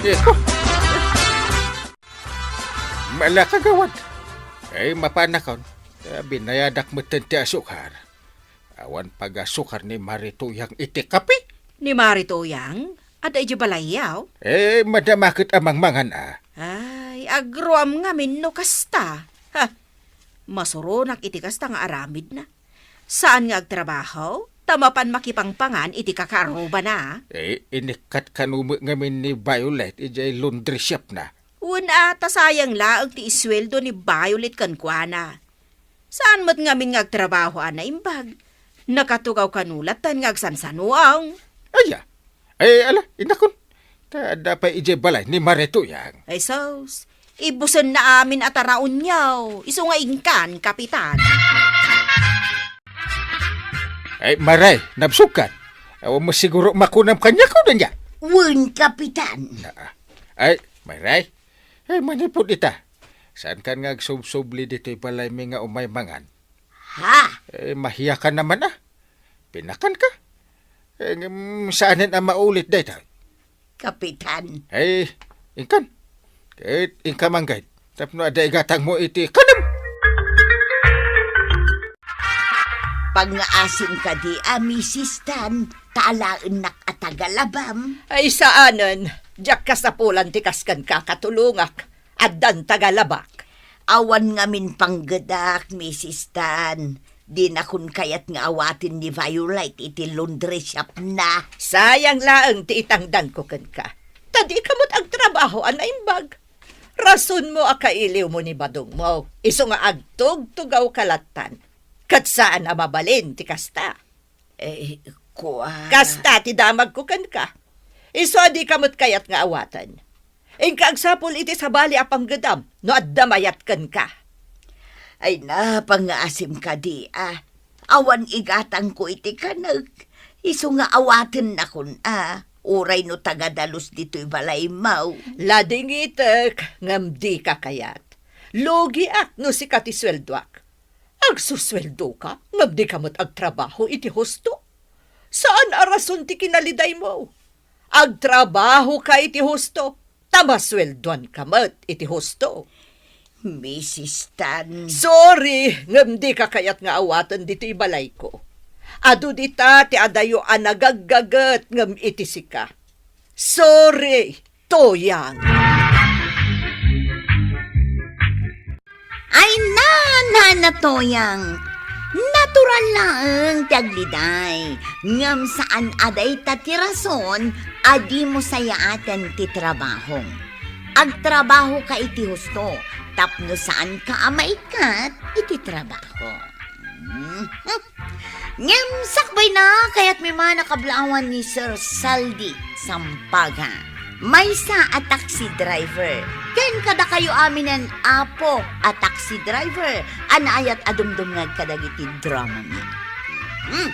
Eh, oh. Mala, kagawad. Ay, mapanakon. Eh, binayadak metten ti asukar. Awan pagasukar ni Mari Tuyang iti kape? Ni Mari Tuyang? Adda idiay balayyo? Eh, madama ket a mangmangan, a. Ay, agruam ngamin no kasta. Ha! Masuronak iti kasta nga aramidna. Saan nga agtrabaho, ta mapan makipangpangan iti kakaarrubana. Eh, inikkat kano met ngamin ni Violet idiay laundry shopna. Wen a, ta sayang laeng ti isueldo ni Violet kenkuana. Saan met ngamin nga agtrabaho a naimbag? Nakatugaw kano lattan nga agsansanoang. Aya? Ay, ala, inakon. Ta adda pay idiay balay ni Mari Tuyang. Ay, sus. Ibusenna amin a taraonyo. Isu nga inkan, Kapitan. Ay, Maray, nabsogkan. Awan mo siguro makunam kaniak, o, danya? Wen, Kapitan. Naa. Ay, Maray. Ay, manipud ita. Saankan nga agsubsubli ditoy balaymi nga umay mangan? Ha? Eh, mahiyakan naman, a. Pinakanka? Eh, ngem, saanen a maulit dayta? Kapitan. Ay, inkan. Ket inka manggayad. Tapno adda igatangmo iti kanem. Pangngaasim kadi a misis Tan, ta alaennak a agalabam. Ay, saanen, diak kasapulan ti kas kenka, katulongak. Addan tagalabak. Awan ngamin panggedak, Misis Tan. Dinakon kayat nga awaten ni Violet iti laundry shop na. Sayang laeng ti itangdanko kenka. Ta dika met agtrabaho a naimbag. Rasonmo a kailiwmo ni badongmo, isu nga agtugtugawka lattan. Ket saan a mabalin ti kasta. Eh, kua- Kasta ti damagko kenka. Isu a dika met kayat nga awaten. Inka agsapul iti sabali a panggedam no adda mayat kenka. Ay, napangngaasim kadi a. Awan igatangko iti kanek. Isu nga awatennakon a. Uray no tagadalus ditoy balaymo. Ladingitek ngem dika kayat. Lugiak no sika ti sueldoak. Agsusueldoka, ngem dika met agtrabaho iti husto. Saan a rason ti kinalidaymo. Agtrabahoka iti husto, ta masueldoanka met iti husto. Misis Tan. Sorry, ngem dika kayat nga awaten ditoy balayko. Adu dita ti adayo a nagaggaget ngem iti sika. Sorry, Toyang. Ay, na, na, na, Toyang. Natural laeng ti agliday. Ngem saan a dayta ti rason a dimo sayaaten ti trabahom. Agtrabahoka iti husto tapno saanka a maikkat iti trabaho. Mhm. Ngem sakbayna, kayatmi man a kablaawan ni Sir Saldi Sampaga, maysa a taxi driver, ken kadakayo aminen, Apo, a taxi driver a naayat a dumdumngeg kadagiti dramami. Hmm.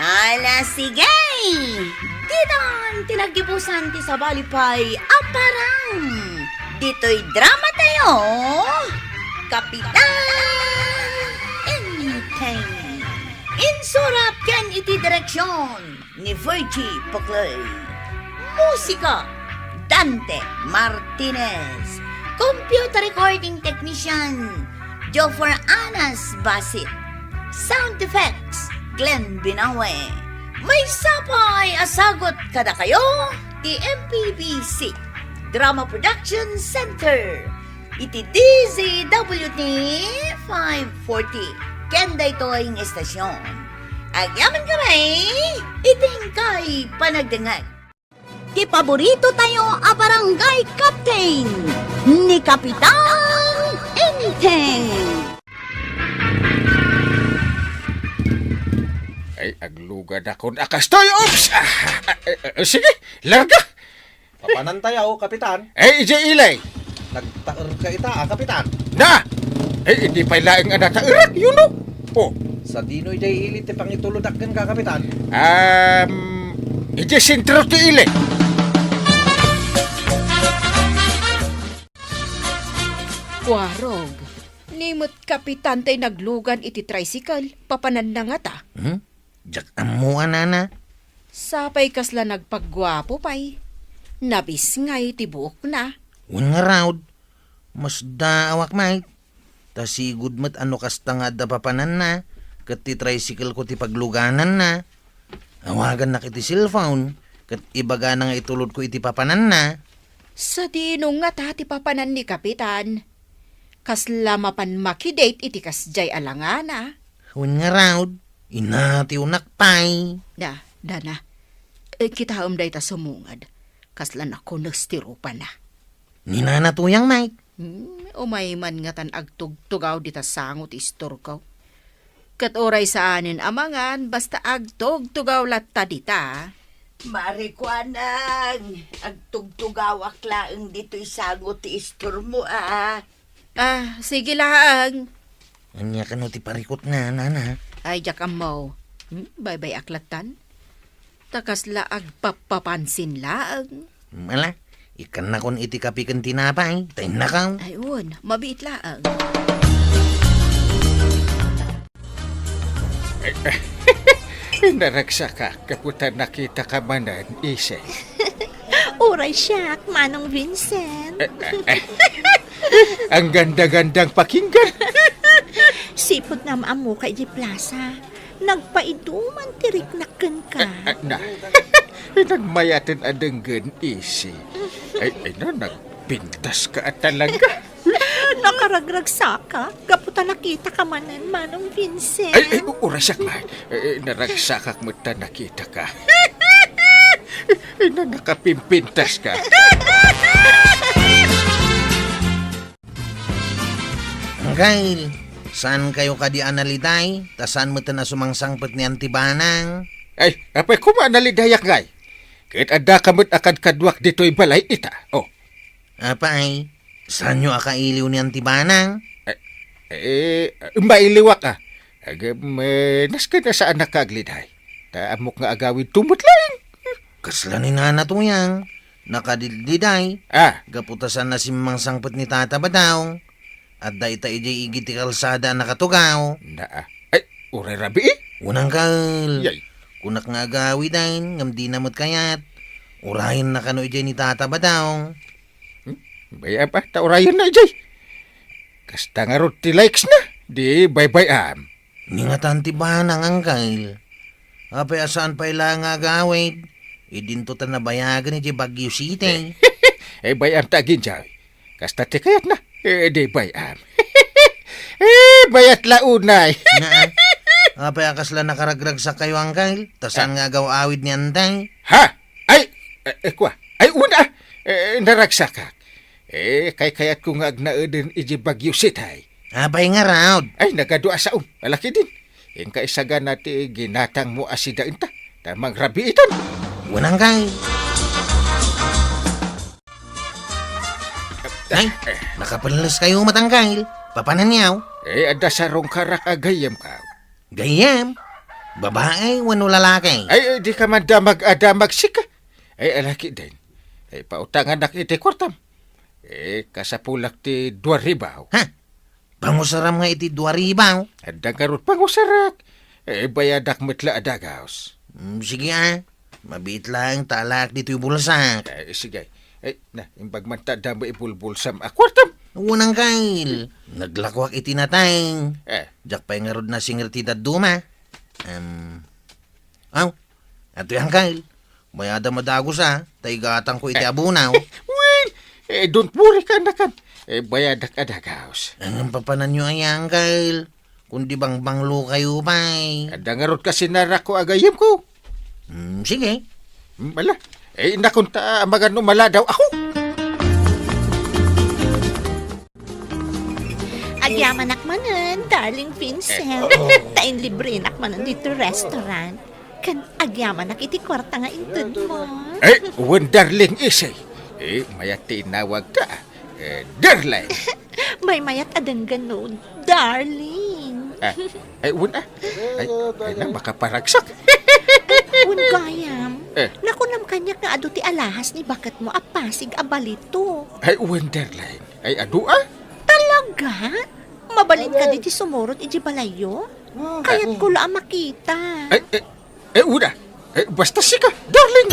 Ala, sige! Ditan ti naggibusan ti sabali pay a parang ditoy drama tayo, Kapitan Enteng. Insurat ken iti direksyon ni Virgie Poclay. Musika, Dante Martinez. Computer recording technician, Joffer Anas Basit. Sound effects, Glenn Binawe. Maysa pay a sagut kadakayo ti M P B C Drama Production Center iti D Z W T five forty. Ken daytoy nga estasyon, agyamankami iti inkay panagdengngeg. Ti paborito tayo a barangay captain, ni Kapitan Enteng. Ay, aglugadakon a kastoy. Oops! Ah, ah, eh, eh, sige, larga. Papanan tayo, Kapitan. Eh, ije ilay. Nagtaerka ita, ah, Kapitan. Na! Eh, idi pay laeng a nataerak, you know? Oh. Sadino ije ili ti pangituludak kenka, Kapitan? Um, ije sentro ti ili. Kuarog, ni met Kapitan tay naglugan iti tricycle, papananna ngata. Hmm? Diak ammo a nana. Sapay kasla nagpagguapo pay. Nabisngay ti buokna. Wen ngarud, masdaawak met. Ta sigud met a no kasta nga adda papananna, ket ti tricycle ko ti paglugananna. Awagannak iti cellphone, ket ibagana nga itulodko iti papananna. Sadino ngata ti papanan ni Kapitan? Kasla mapan makidate iti kasdiay a langana. Wen ngarud, inatiwnak pay. Da, dana. Eh, kitaem dayta sumungad. Kasla nakunes ti rupana. Ni Nana Tuyang, Mike. Hmm, umay man ngatan agtugtugaw dita sango ti istorko. Ket uray saanen a mangan, basta agtugtugaw latta dita. Mari kuanang, agtugtugawak laeng ditoy sango ti istormo, a. Ah, sige laeng. Ania kano ti parikutna, nana? Ay, diak ammo. Hmm, baybay-ak lattan. Ta kasla agpappapansin laeng. Ala, ikkannakon iti kapi ken tinapay, ta innakam. Ay, wen, mabiit laeng. Naragsakak, gapu ta nakitaka manen, Ise. Uray siak, Manong Vincent. Eh, eh, eh. Ang ganda-gandang pakinggan. Sipud nga maamuka iti plaza, nagpaiduman ti riknak kenka. Eh, eh, na. Nagmayaten a denggen, Isi. Ay, ay na, nagpintas ka a talaga. Nakaragragsaka, gapu ta nakita ka manen, Manong Vincent. Ay, ay, u-, uray siak man. Eh, naragsakak met ta nakita ka. Ay na, nakapimpintas ka. Angkel, saan kayo kadi a naliday? Ta saan met a sumangsangpet ni Auntie Banang? Ay, apay koma a nalidayak ngay. Ket adda ka met a kadkaduak ditoy balay ita. Oh. Apay, saanyo a kailiw ni Auntie Banang? Eh, eh, mailiwak a. Agam, eh, nasken a saan a kaagliday. Ta ammok nga agawid to met laeng. Kasla ni Nana Tuyang, nakadidliday. Ah. Gapu ta saan a simmangsangpet ni Tata Badong. Adda ita idiay igid ti kalsada a nakatugaw. Naa. Ay, uray rabii? Wen, Angkel. Yay. Kunak nga agawiden, ngem dina met kayat. Urayenna kano idiay ni Tata Badong. Hmm? Bay-am a, ta urayenna idiay. Kasta ngarud ti likes na, di baybay-am. Ni ngatan ti banang, Angkel. Apay a saan pay la nga agawid? Idinto ta nabayagen idiay Baguio City. Eh, bay-am ta agindiay. Kasta ti kayatna. Eh, di bay-am. Eh, bayat la unay. Naa. Apay a kasla nakaragragsak kayo, Angkel? Ta saan nga agaw-awid ni Antay? Ha? Ay, eh, eh, kwa. Ay, una. Eh, naragsakak. Eh, kaykayatko nga agnaeden idiay Baguio City. Apay ngarud? Ay, nagadu a saom. Alakiden. Inka isagana ti ginatangmo a sidaenta. Ta mangrabiitan. Wen, Angkel. Ay, nakapelles kayo met, Angkel. Papananyo? Eh, adda sarungkarak a gayyemko. Gayyem? Babae wenno lalaki? Ay, eh, di ka man damag a damag sika. Ay, alakiden. Ay, pautanganak iti kuartam. Eh, kasapulak ti dua ribu. Ha? Pangusaram nga iti dua ribu? Adda ngarud pangusarak. Eh, bayadak met la a dagaos. Mm, sige, ah. Mabiit laeng ta alaak ditoy bulsak. Eh, sige. Eh, na, imbag man ta adda mo ibulbulsam a kuartam. Wen, Angkel. Naglakoak iti nateng. Eh. Diak pay ngarud nasinger ti dadduma. Em, aw, atoy, Angkel. Bayadam a dagos, ah, ta igatangko iti abunaw. Well, eh, don't worry, kaanakan. Eh, bayadak a dagaos. Ngem papananyo aya, Angkel? Kundi bangbanglo kayo pay. Adda ngarud kasinarakko a gayyemko. Hmm, sige. Hmm, ala. Eh, inakon ta, ah, magano maladaw ako. Agyamanak manen, darling Vincent. Eh, oo. Ta inlibrenak manen ditoy restaurant. Ken agyamanak iti kuarta nga inted mo. Eh, wen, darling, Isi. Eh, mayat ti inawag ta. Eh, darling. Maymayat a denggen no, darling. Ah, ay, wen, ah. Ay, ay na, makaparagsak. Wen gayam. Eh. Nakunam kaniak nga adu ti alahas ni baketmo a pasig a balito. Ay, wen, darling. Ay, adu, ah? Talaga? Mabalin kadi ti sumurot iti balayyo? Kayatko la a makita. Ay, eh, eh, una. Eh, basta sika, darling!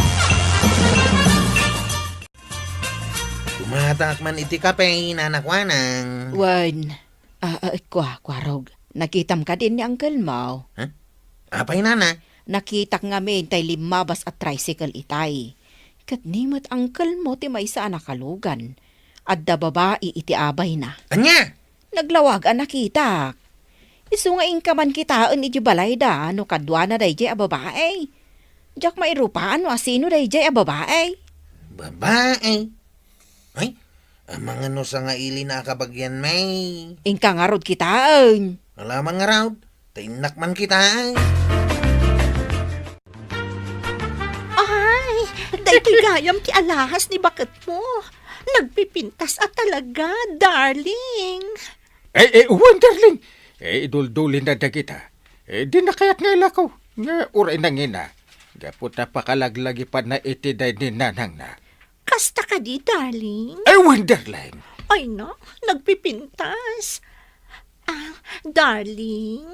Kumataak man iti kape, Nana Kuanang. Wen, ah, ah, kua, kuarog. Nakitam kadin ni uncle mo? Ha? Apay, Nana? Nakitak ngamin tay limmabas a tricycle itay. Ket ni met uncle mo ti maysa a nakalugan. Adda babai iti abayna. Ania? Naglawag a nakitak. Isu nga inka man kitaen iti balayda no kaduana daydiay a babai. Diak mairupaan no asino daydiay a babai. Babai? Ay, amangan no sangailina a kabagian, may. Inka ngarud kitaen. Alaman ngarud, ta innak man kitaen. Ay, daytoy gayam ti alahas ni baketmo. Nagpipintas a talaga, darling. Eh, eh, wen, darling. Eh, iduldulina dagita. Eh, di na kayat nga ilako. Nga uray nangina. Gapu ta pakalaglagipanna iti day ni nanangna. Kasta kadi, darling? Ay, wen, darling. Ay na, nagpipintas. Ah, darling,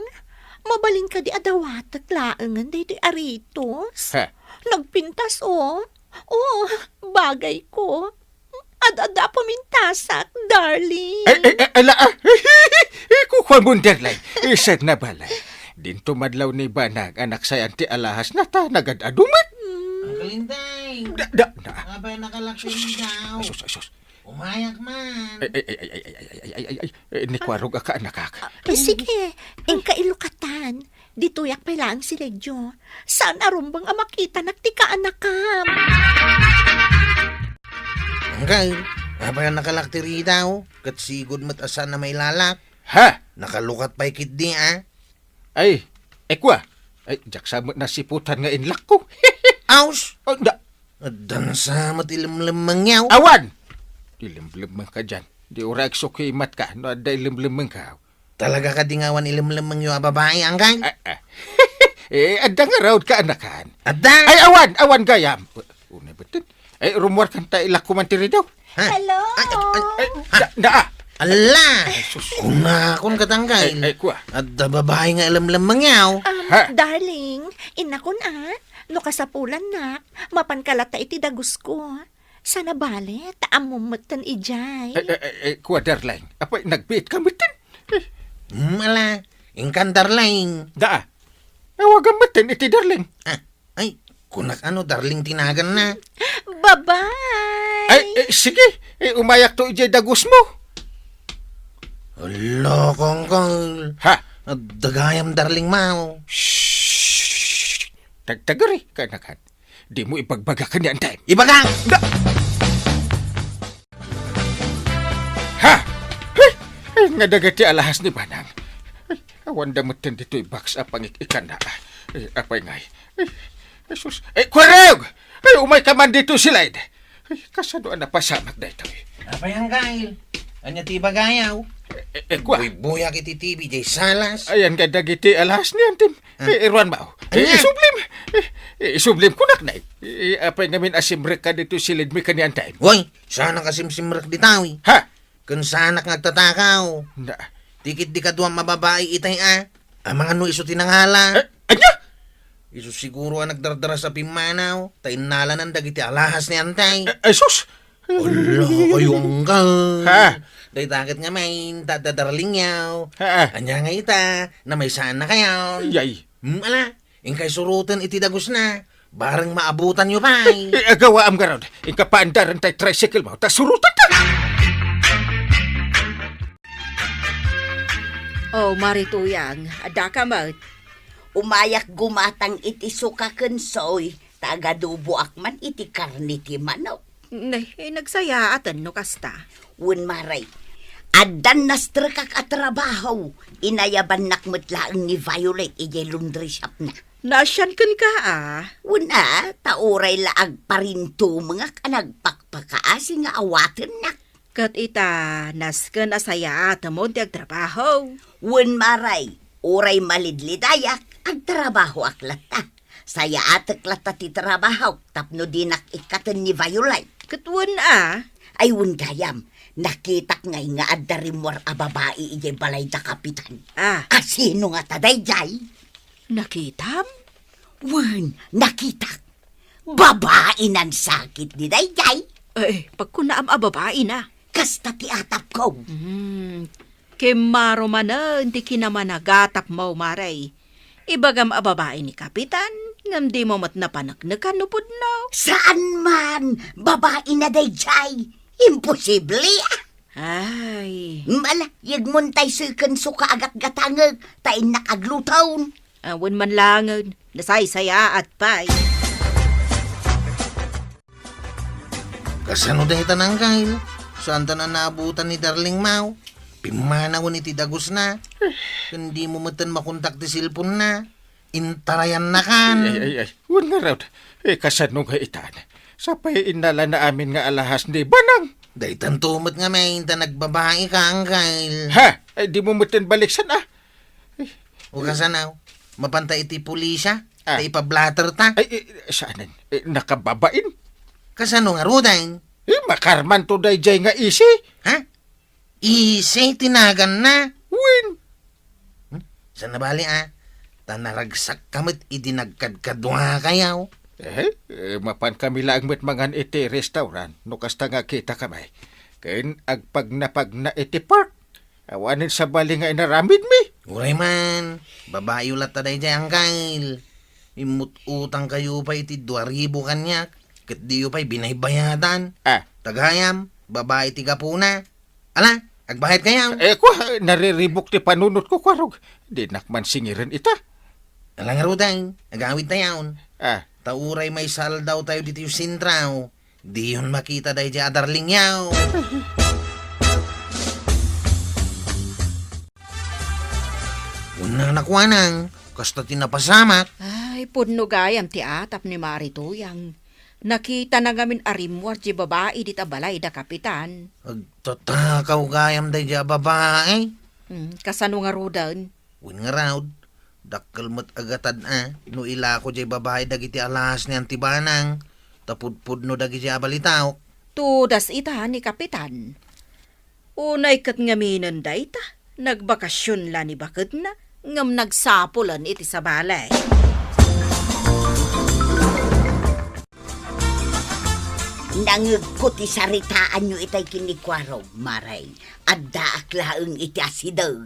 mabalin kadi a dawatek laengen daytoy a ritos? Ha? Nagpintas, oh. Oh, bagay ko. Ad-adda a pumintasak, darling. Ay, ay, ay, ala, ah. Kukuan mo, darling. Isad na balay. Dinto madlaw ni Banag, anak sayan ti alahas na ta, nagad-adu met. Hmm. Lintay! Da, da, da. Apay nakalak ti ridaw? Ay, sus, ay, sus. Umayak man. Ay, ay, ay, ay, ay, ay, ay, ay, ay, ay, ay, ni kuarog a kaanakak. Ah, eh, sige, inka ilukatan. Ditoyak pay laeng si Ledyo. Saan a rumbeng a makitanak ti kaanakam. Angkay, apay a nakalak ti ridaw? Ket sigud met a saan a mailalak. Ha? Nakalukat pay ketdi, a? Ay, ekwa. Ay, diak sa met nasiputan nga inlakko. Aus! Oh, da. Addan sa met ilemlemmengyo. Awan! Ilemlemmeng ka diyan. Di uray agsukimat ka no adda ilemlemmeng ka. Talaga kadi nga awan ilemlemmengyo a babai, angkay? Ah, ah. Eh, adda nga raod kaanakan. Adda? Ay, awan, awan gayam. Unay betten. Ay, rumuar kan ta ilakko man ti ridaw. Ha? Hello? Ay, ay, ay, ha? Da, da, ah. Ala! Ay, sus. Kunakon kat angkay. Ay, ay, kua. Adda babai nga ilemlemmengyo. Um, Ha? Darling, innakon a, no kasapulannak, mapanka latta iti dagusko. Saan a bale, ta ammom metten idiay. Ay, ay, ay, ay, kua, darling. Apay, nagbiit ka metten? Hmm, ala. Inkan darling. Da, ah. Awagam metten iti darling. Ah, ay, kunak a no darling ti naganna. Bye-bye! Ay, eh, sige. Eh, umayakto idiay dagusmo. Hala, kangkal. Ha? Adda gayam darling mo. Shh! Tagtagari, kaanakan. Dimo ibagbaga ken ni Antay. Ibaga! Da- Ha? Ay, ay, nga dagiti alahas ni Banang. Ay, awanda metten ditoy box a pangik-ikanna. Ay, apay ngay. Ay, Jesus. Ay, Kwarog! Ay, umay ka man dito, Silid. Ay, kasano a napasamak daytoy? Apay, angkay? Ania ti ibagayaw? Eh, eh, eh, kua. Buybuyak iti T V, jay salas. Ayan nga dagiti alahas ni Antim. Ah. Eh, iruan mo. Eh, Ania? Isublim. Eh, eh, isublim kunak na. Eh, apay ngamin a simrek ka dito, Silid, mi kanian time. Hoy, saanak a simsimrek ditaw. Ha? Ken saanak nga agtatakaw. Na. Ti ketdi kaduam a babai itay a. Amangan no isu ti nangala. Eh, ania? Isu siguro a nagdardaras a pimmanaw, ta innalanan dagiti alahas ni Antay. Eh, ay, sus! Ala, kayo anggal. Ha? Dayta ket nga main, ta, ta darling yaw. Ha? Ania nga ita, na may saan na kayaw. Yay. Hmm, ala, inkay suroten iti dagusna. Bareng maabutan yo pay. Eh, agawaam garud. Inka paandaren tay tricycle mo, ta surutan ta. Oh, Mari Tuyang, adda ka met. Umayak gumatang iti suka ken soy, ta agaduboak man iti karne ti manok. Nay, eh, nagsayaaten no kasta. Wen, Mari, addan nastrekak a trabaho, inayabannak met laeng ni Violet idiay laundry shopna. Naasian kenka, a? Wen a, ta uray la agparintumengak a nagpakpakaasi nga awatennak. Ket ita, nasken a sayaatemon ti agtrabaho. Wen, Mari, uray malidlidayak, agtrabahoak latta. Sayaatek latta ti trabahok tapno dinak ikkaten ni Violet. Ket wen a? Ay, wen gayam, nakitak ngay nga adda rimmuar a babai idiay balay da Kapitan. Ah. A sino ngata daydiay? Nakitam? Wen, nakitak. Babai nan sakit ni daydiay. Eh, pagkunaam a babai na. Kasta ti atapko. Hmm, kimmaro manen ti kinamanagatap mo, Mari. Ibagam a babai ni Kapitan, ngem dimo met napaneknekan no pudno. Saan man, babai na daydiay. Imposible, a. Ay. Mala, yegmon tay seken suka agatgatangek, ta innak agluton. Awan man langen, nasaysayaat pay. Kasano dayta, Angkel? Saanta naabutan ni Darling Mau? Pimmanawen iti dagusna. Ken dimo metten makontak ti cellphone-na. Intarayannakan. Ay, ay, ay. Wen ngarud. Eh, kasano nga itan? Sapay innalana amin nga alahas ni Banang. Daytanto met ngamin ta nagbabaika, Angkel. Ha? Ay, dimo metten baliksan, a. Ay. O kasano? Mapanta iti pulisya? Ah. Ta ipablatter ta? Ay, eh, saanen? Eh, nakababain? Kasano ngaruden? Eh, makarmanto daydiay nga isi. Ha? Isi ti naganna? Wen. Hmm? Saan a bali, a? Ta naragsakka met idi nagkadkaduakayo. Eh, eh, mapankami laeng met mangan iti restaurant no kasta nga kitakami. Ken agpagnapagna iti park. Awanen sabali nga inaramidmi. Uray man, babayo latta daydiay, Angkel. Immut-utangkayo pay iti dua ribu kaniak, ket diyo pay binaybayadan. Ah. Tagayam, babai ti gapuna. Ala, agbayadkayo. Eh, kua, nariribuk ti panunotko, Kuarog. Dinak man singiren ita. Ala ngaruden, agawidtayon. Ah. Ta uray maisaldawtayo ditoy sentraw, diyon makita daydiay a darlingyo. Unana kuanang, kasta ti napasamak. Ay, pudno gayam ti atap ni Mari Tuyang. Nakitana ngamin a rimmuar diay babai dita balay da Kapitan. Agtatakaw gayam daydiay a babai. Hmm, kasano ngaruden? Wen ngarud, dakkel met a gatad a no ilako diay babai dagiti alahas ni Anti Banang, ta pudpudno dagiti a balitaok. Tudas ita ni Kapitan. Unay ket ngaminen dayta, nagbakasyon la ni bakedna, ngem nagsapulen iti sabali. Nangegko ti saritaanyo itay ken ni Kuarog, Mari. Addaak laeng iti asideg.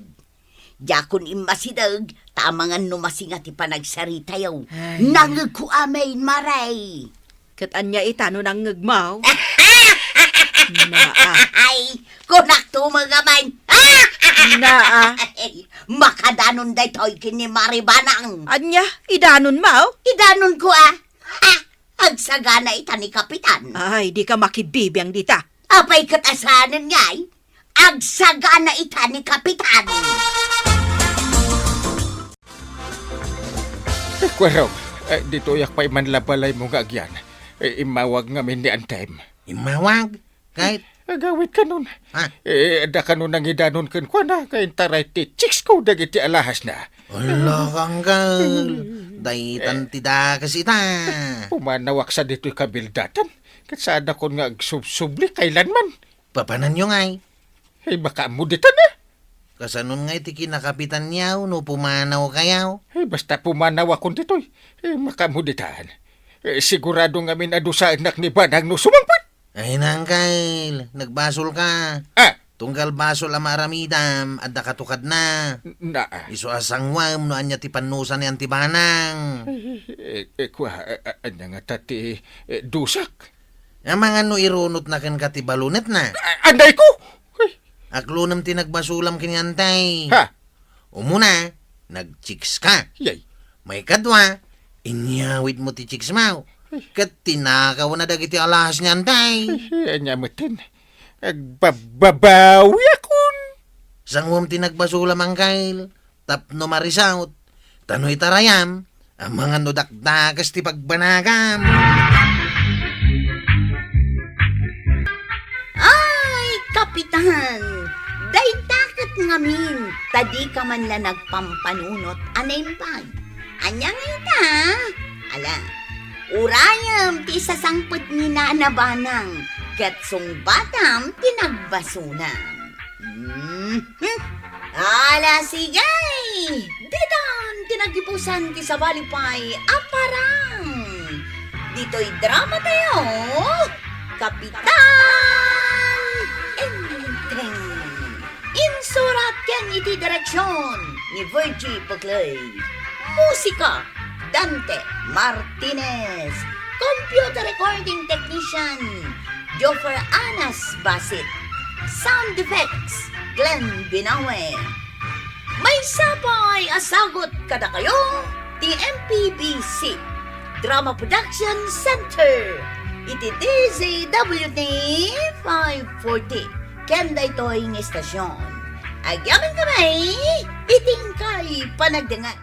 Diakon immasideg, ta amangan no masinga ti panagsaritayo. Ay. Nangegko amin, Mari. Ket ania ita no nangngegmo? Naa. Ay, kunakto met ngamin. Naa. Ay, makadanon daytoy ken ni Mari Banang. Ania, idanonmo? Idanonko, a. Ha? Agsagana ita ni Kapitan. Ay, dika makibibiang dita. Apay ket a saanen ngay? Agsagana ita ni Kapitan. Eh, Kuarog, eh, ditoyak pay man la balaymo nga agyan. Eh, immawag ngamin ni Antem. Immawag? Ket? Agawid kanon. Ha? Eh, adda kano nangidanon kenkuana, ket intaray ti chicks ko dagiti alahasna. Ala, Angkel. Daytan ti dakes ita. Pumanawak sa ditoy kabildatan. Ket saanakon nga agsubsubli kaylanman. Papananyo ngay? Ay, makaammo ditan, a. Kasanon ngay ti kinakapitanyo no pumanawkayo? Ay, basta pumanawakon ditoy. Ay, makaammo ditan. Eh, sigurado ngamin a dusaennak ni Banang no sumangpet. Ay, Angkel, nagbasolka. Ah! Tunggal basol a maaramidam, adda katukadna. N-, naa. Isu a sanguem no ania ti pannusa ni Anti Banang. Eh, eh, kua, a-, a-, ania ngata ti, eh, dusak? Amangan no irunotna kenka ti balonetna. A-, anay ko! Ay. Aklonem ti nagbasolam ken ni Antay. Ha? Umuna, nag-chicks ka. Yay. Maikadua, inyawidmo ti chicks mo. Ay. Ket tinakawna dagiti alahas ni Antay. Ay, ania metten? Agbabbabawiakon. Sanguem ti nagbasolam, Angkel. Tapno marisawt. Ta no itarayam, amangan no dakdakes ti pagbanagam. Ay, Kapitan! Dayta ket ngamin, ta dika man la nagpampanunot a naimbag. Ania ngay ita? Ala, urayem ti isasangpet ni Nana Banang, ket sungbatam ti nagbasolam. Mhm. Ala, sige! Ditan ti nagipusan ti sabali pay a parang. Ditoy drama tayo, Kapitan Enteng. Insurat ken iti direksyon ni Virgie Buclay. Musika, Dante Martinez. Computer recording technician, Joffer Anas Basit. Sound effects, Glenn Binawe. Maysa pay a sagut kadakayo ti M P B C Drama Production Center iti D Z W T five forty. Ken daytoy nga istasyon, agyamankami iti inkay panagdengngeg.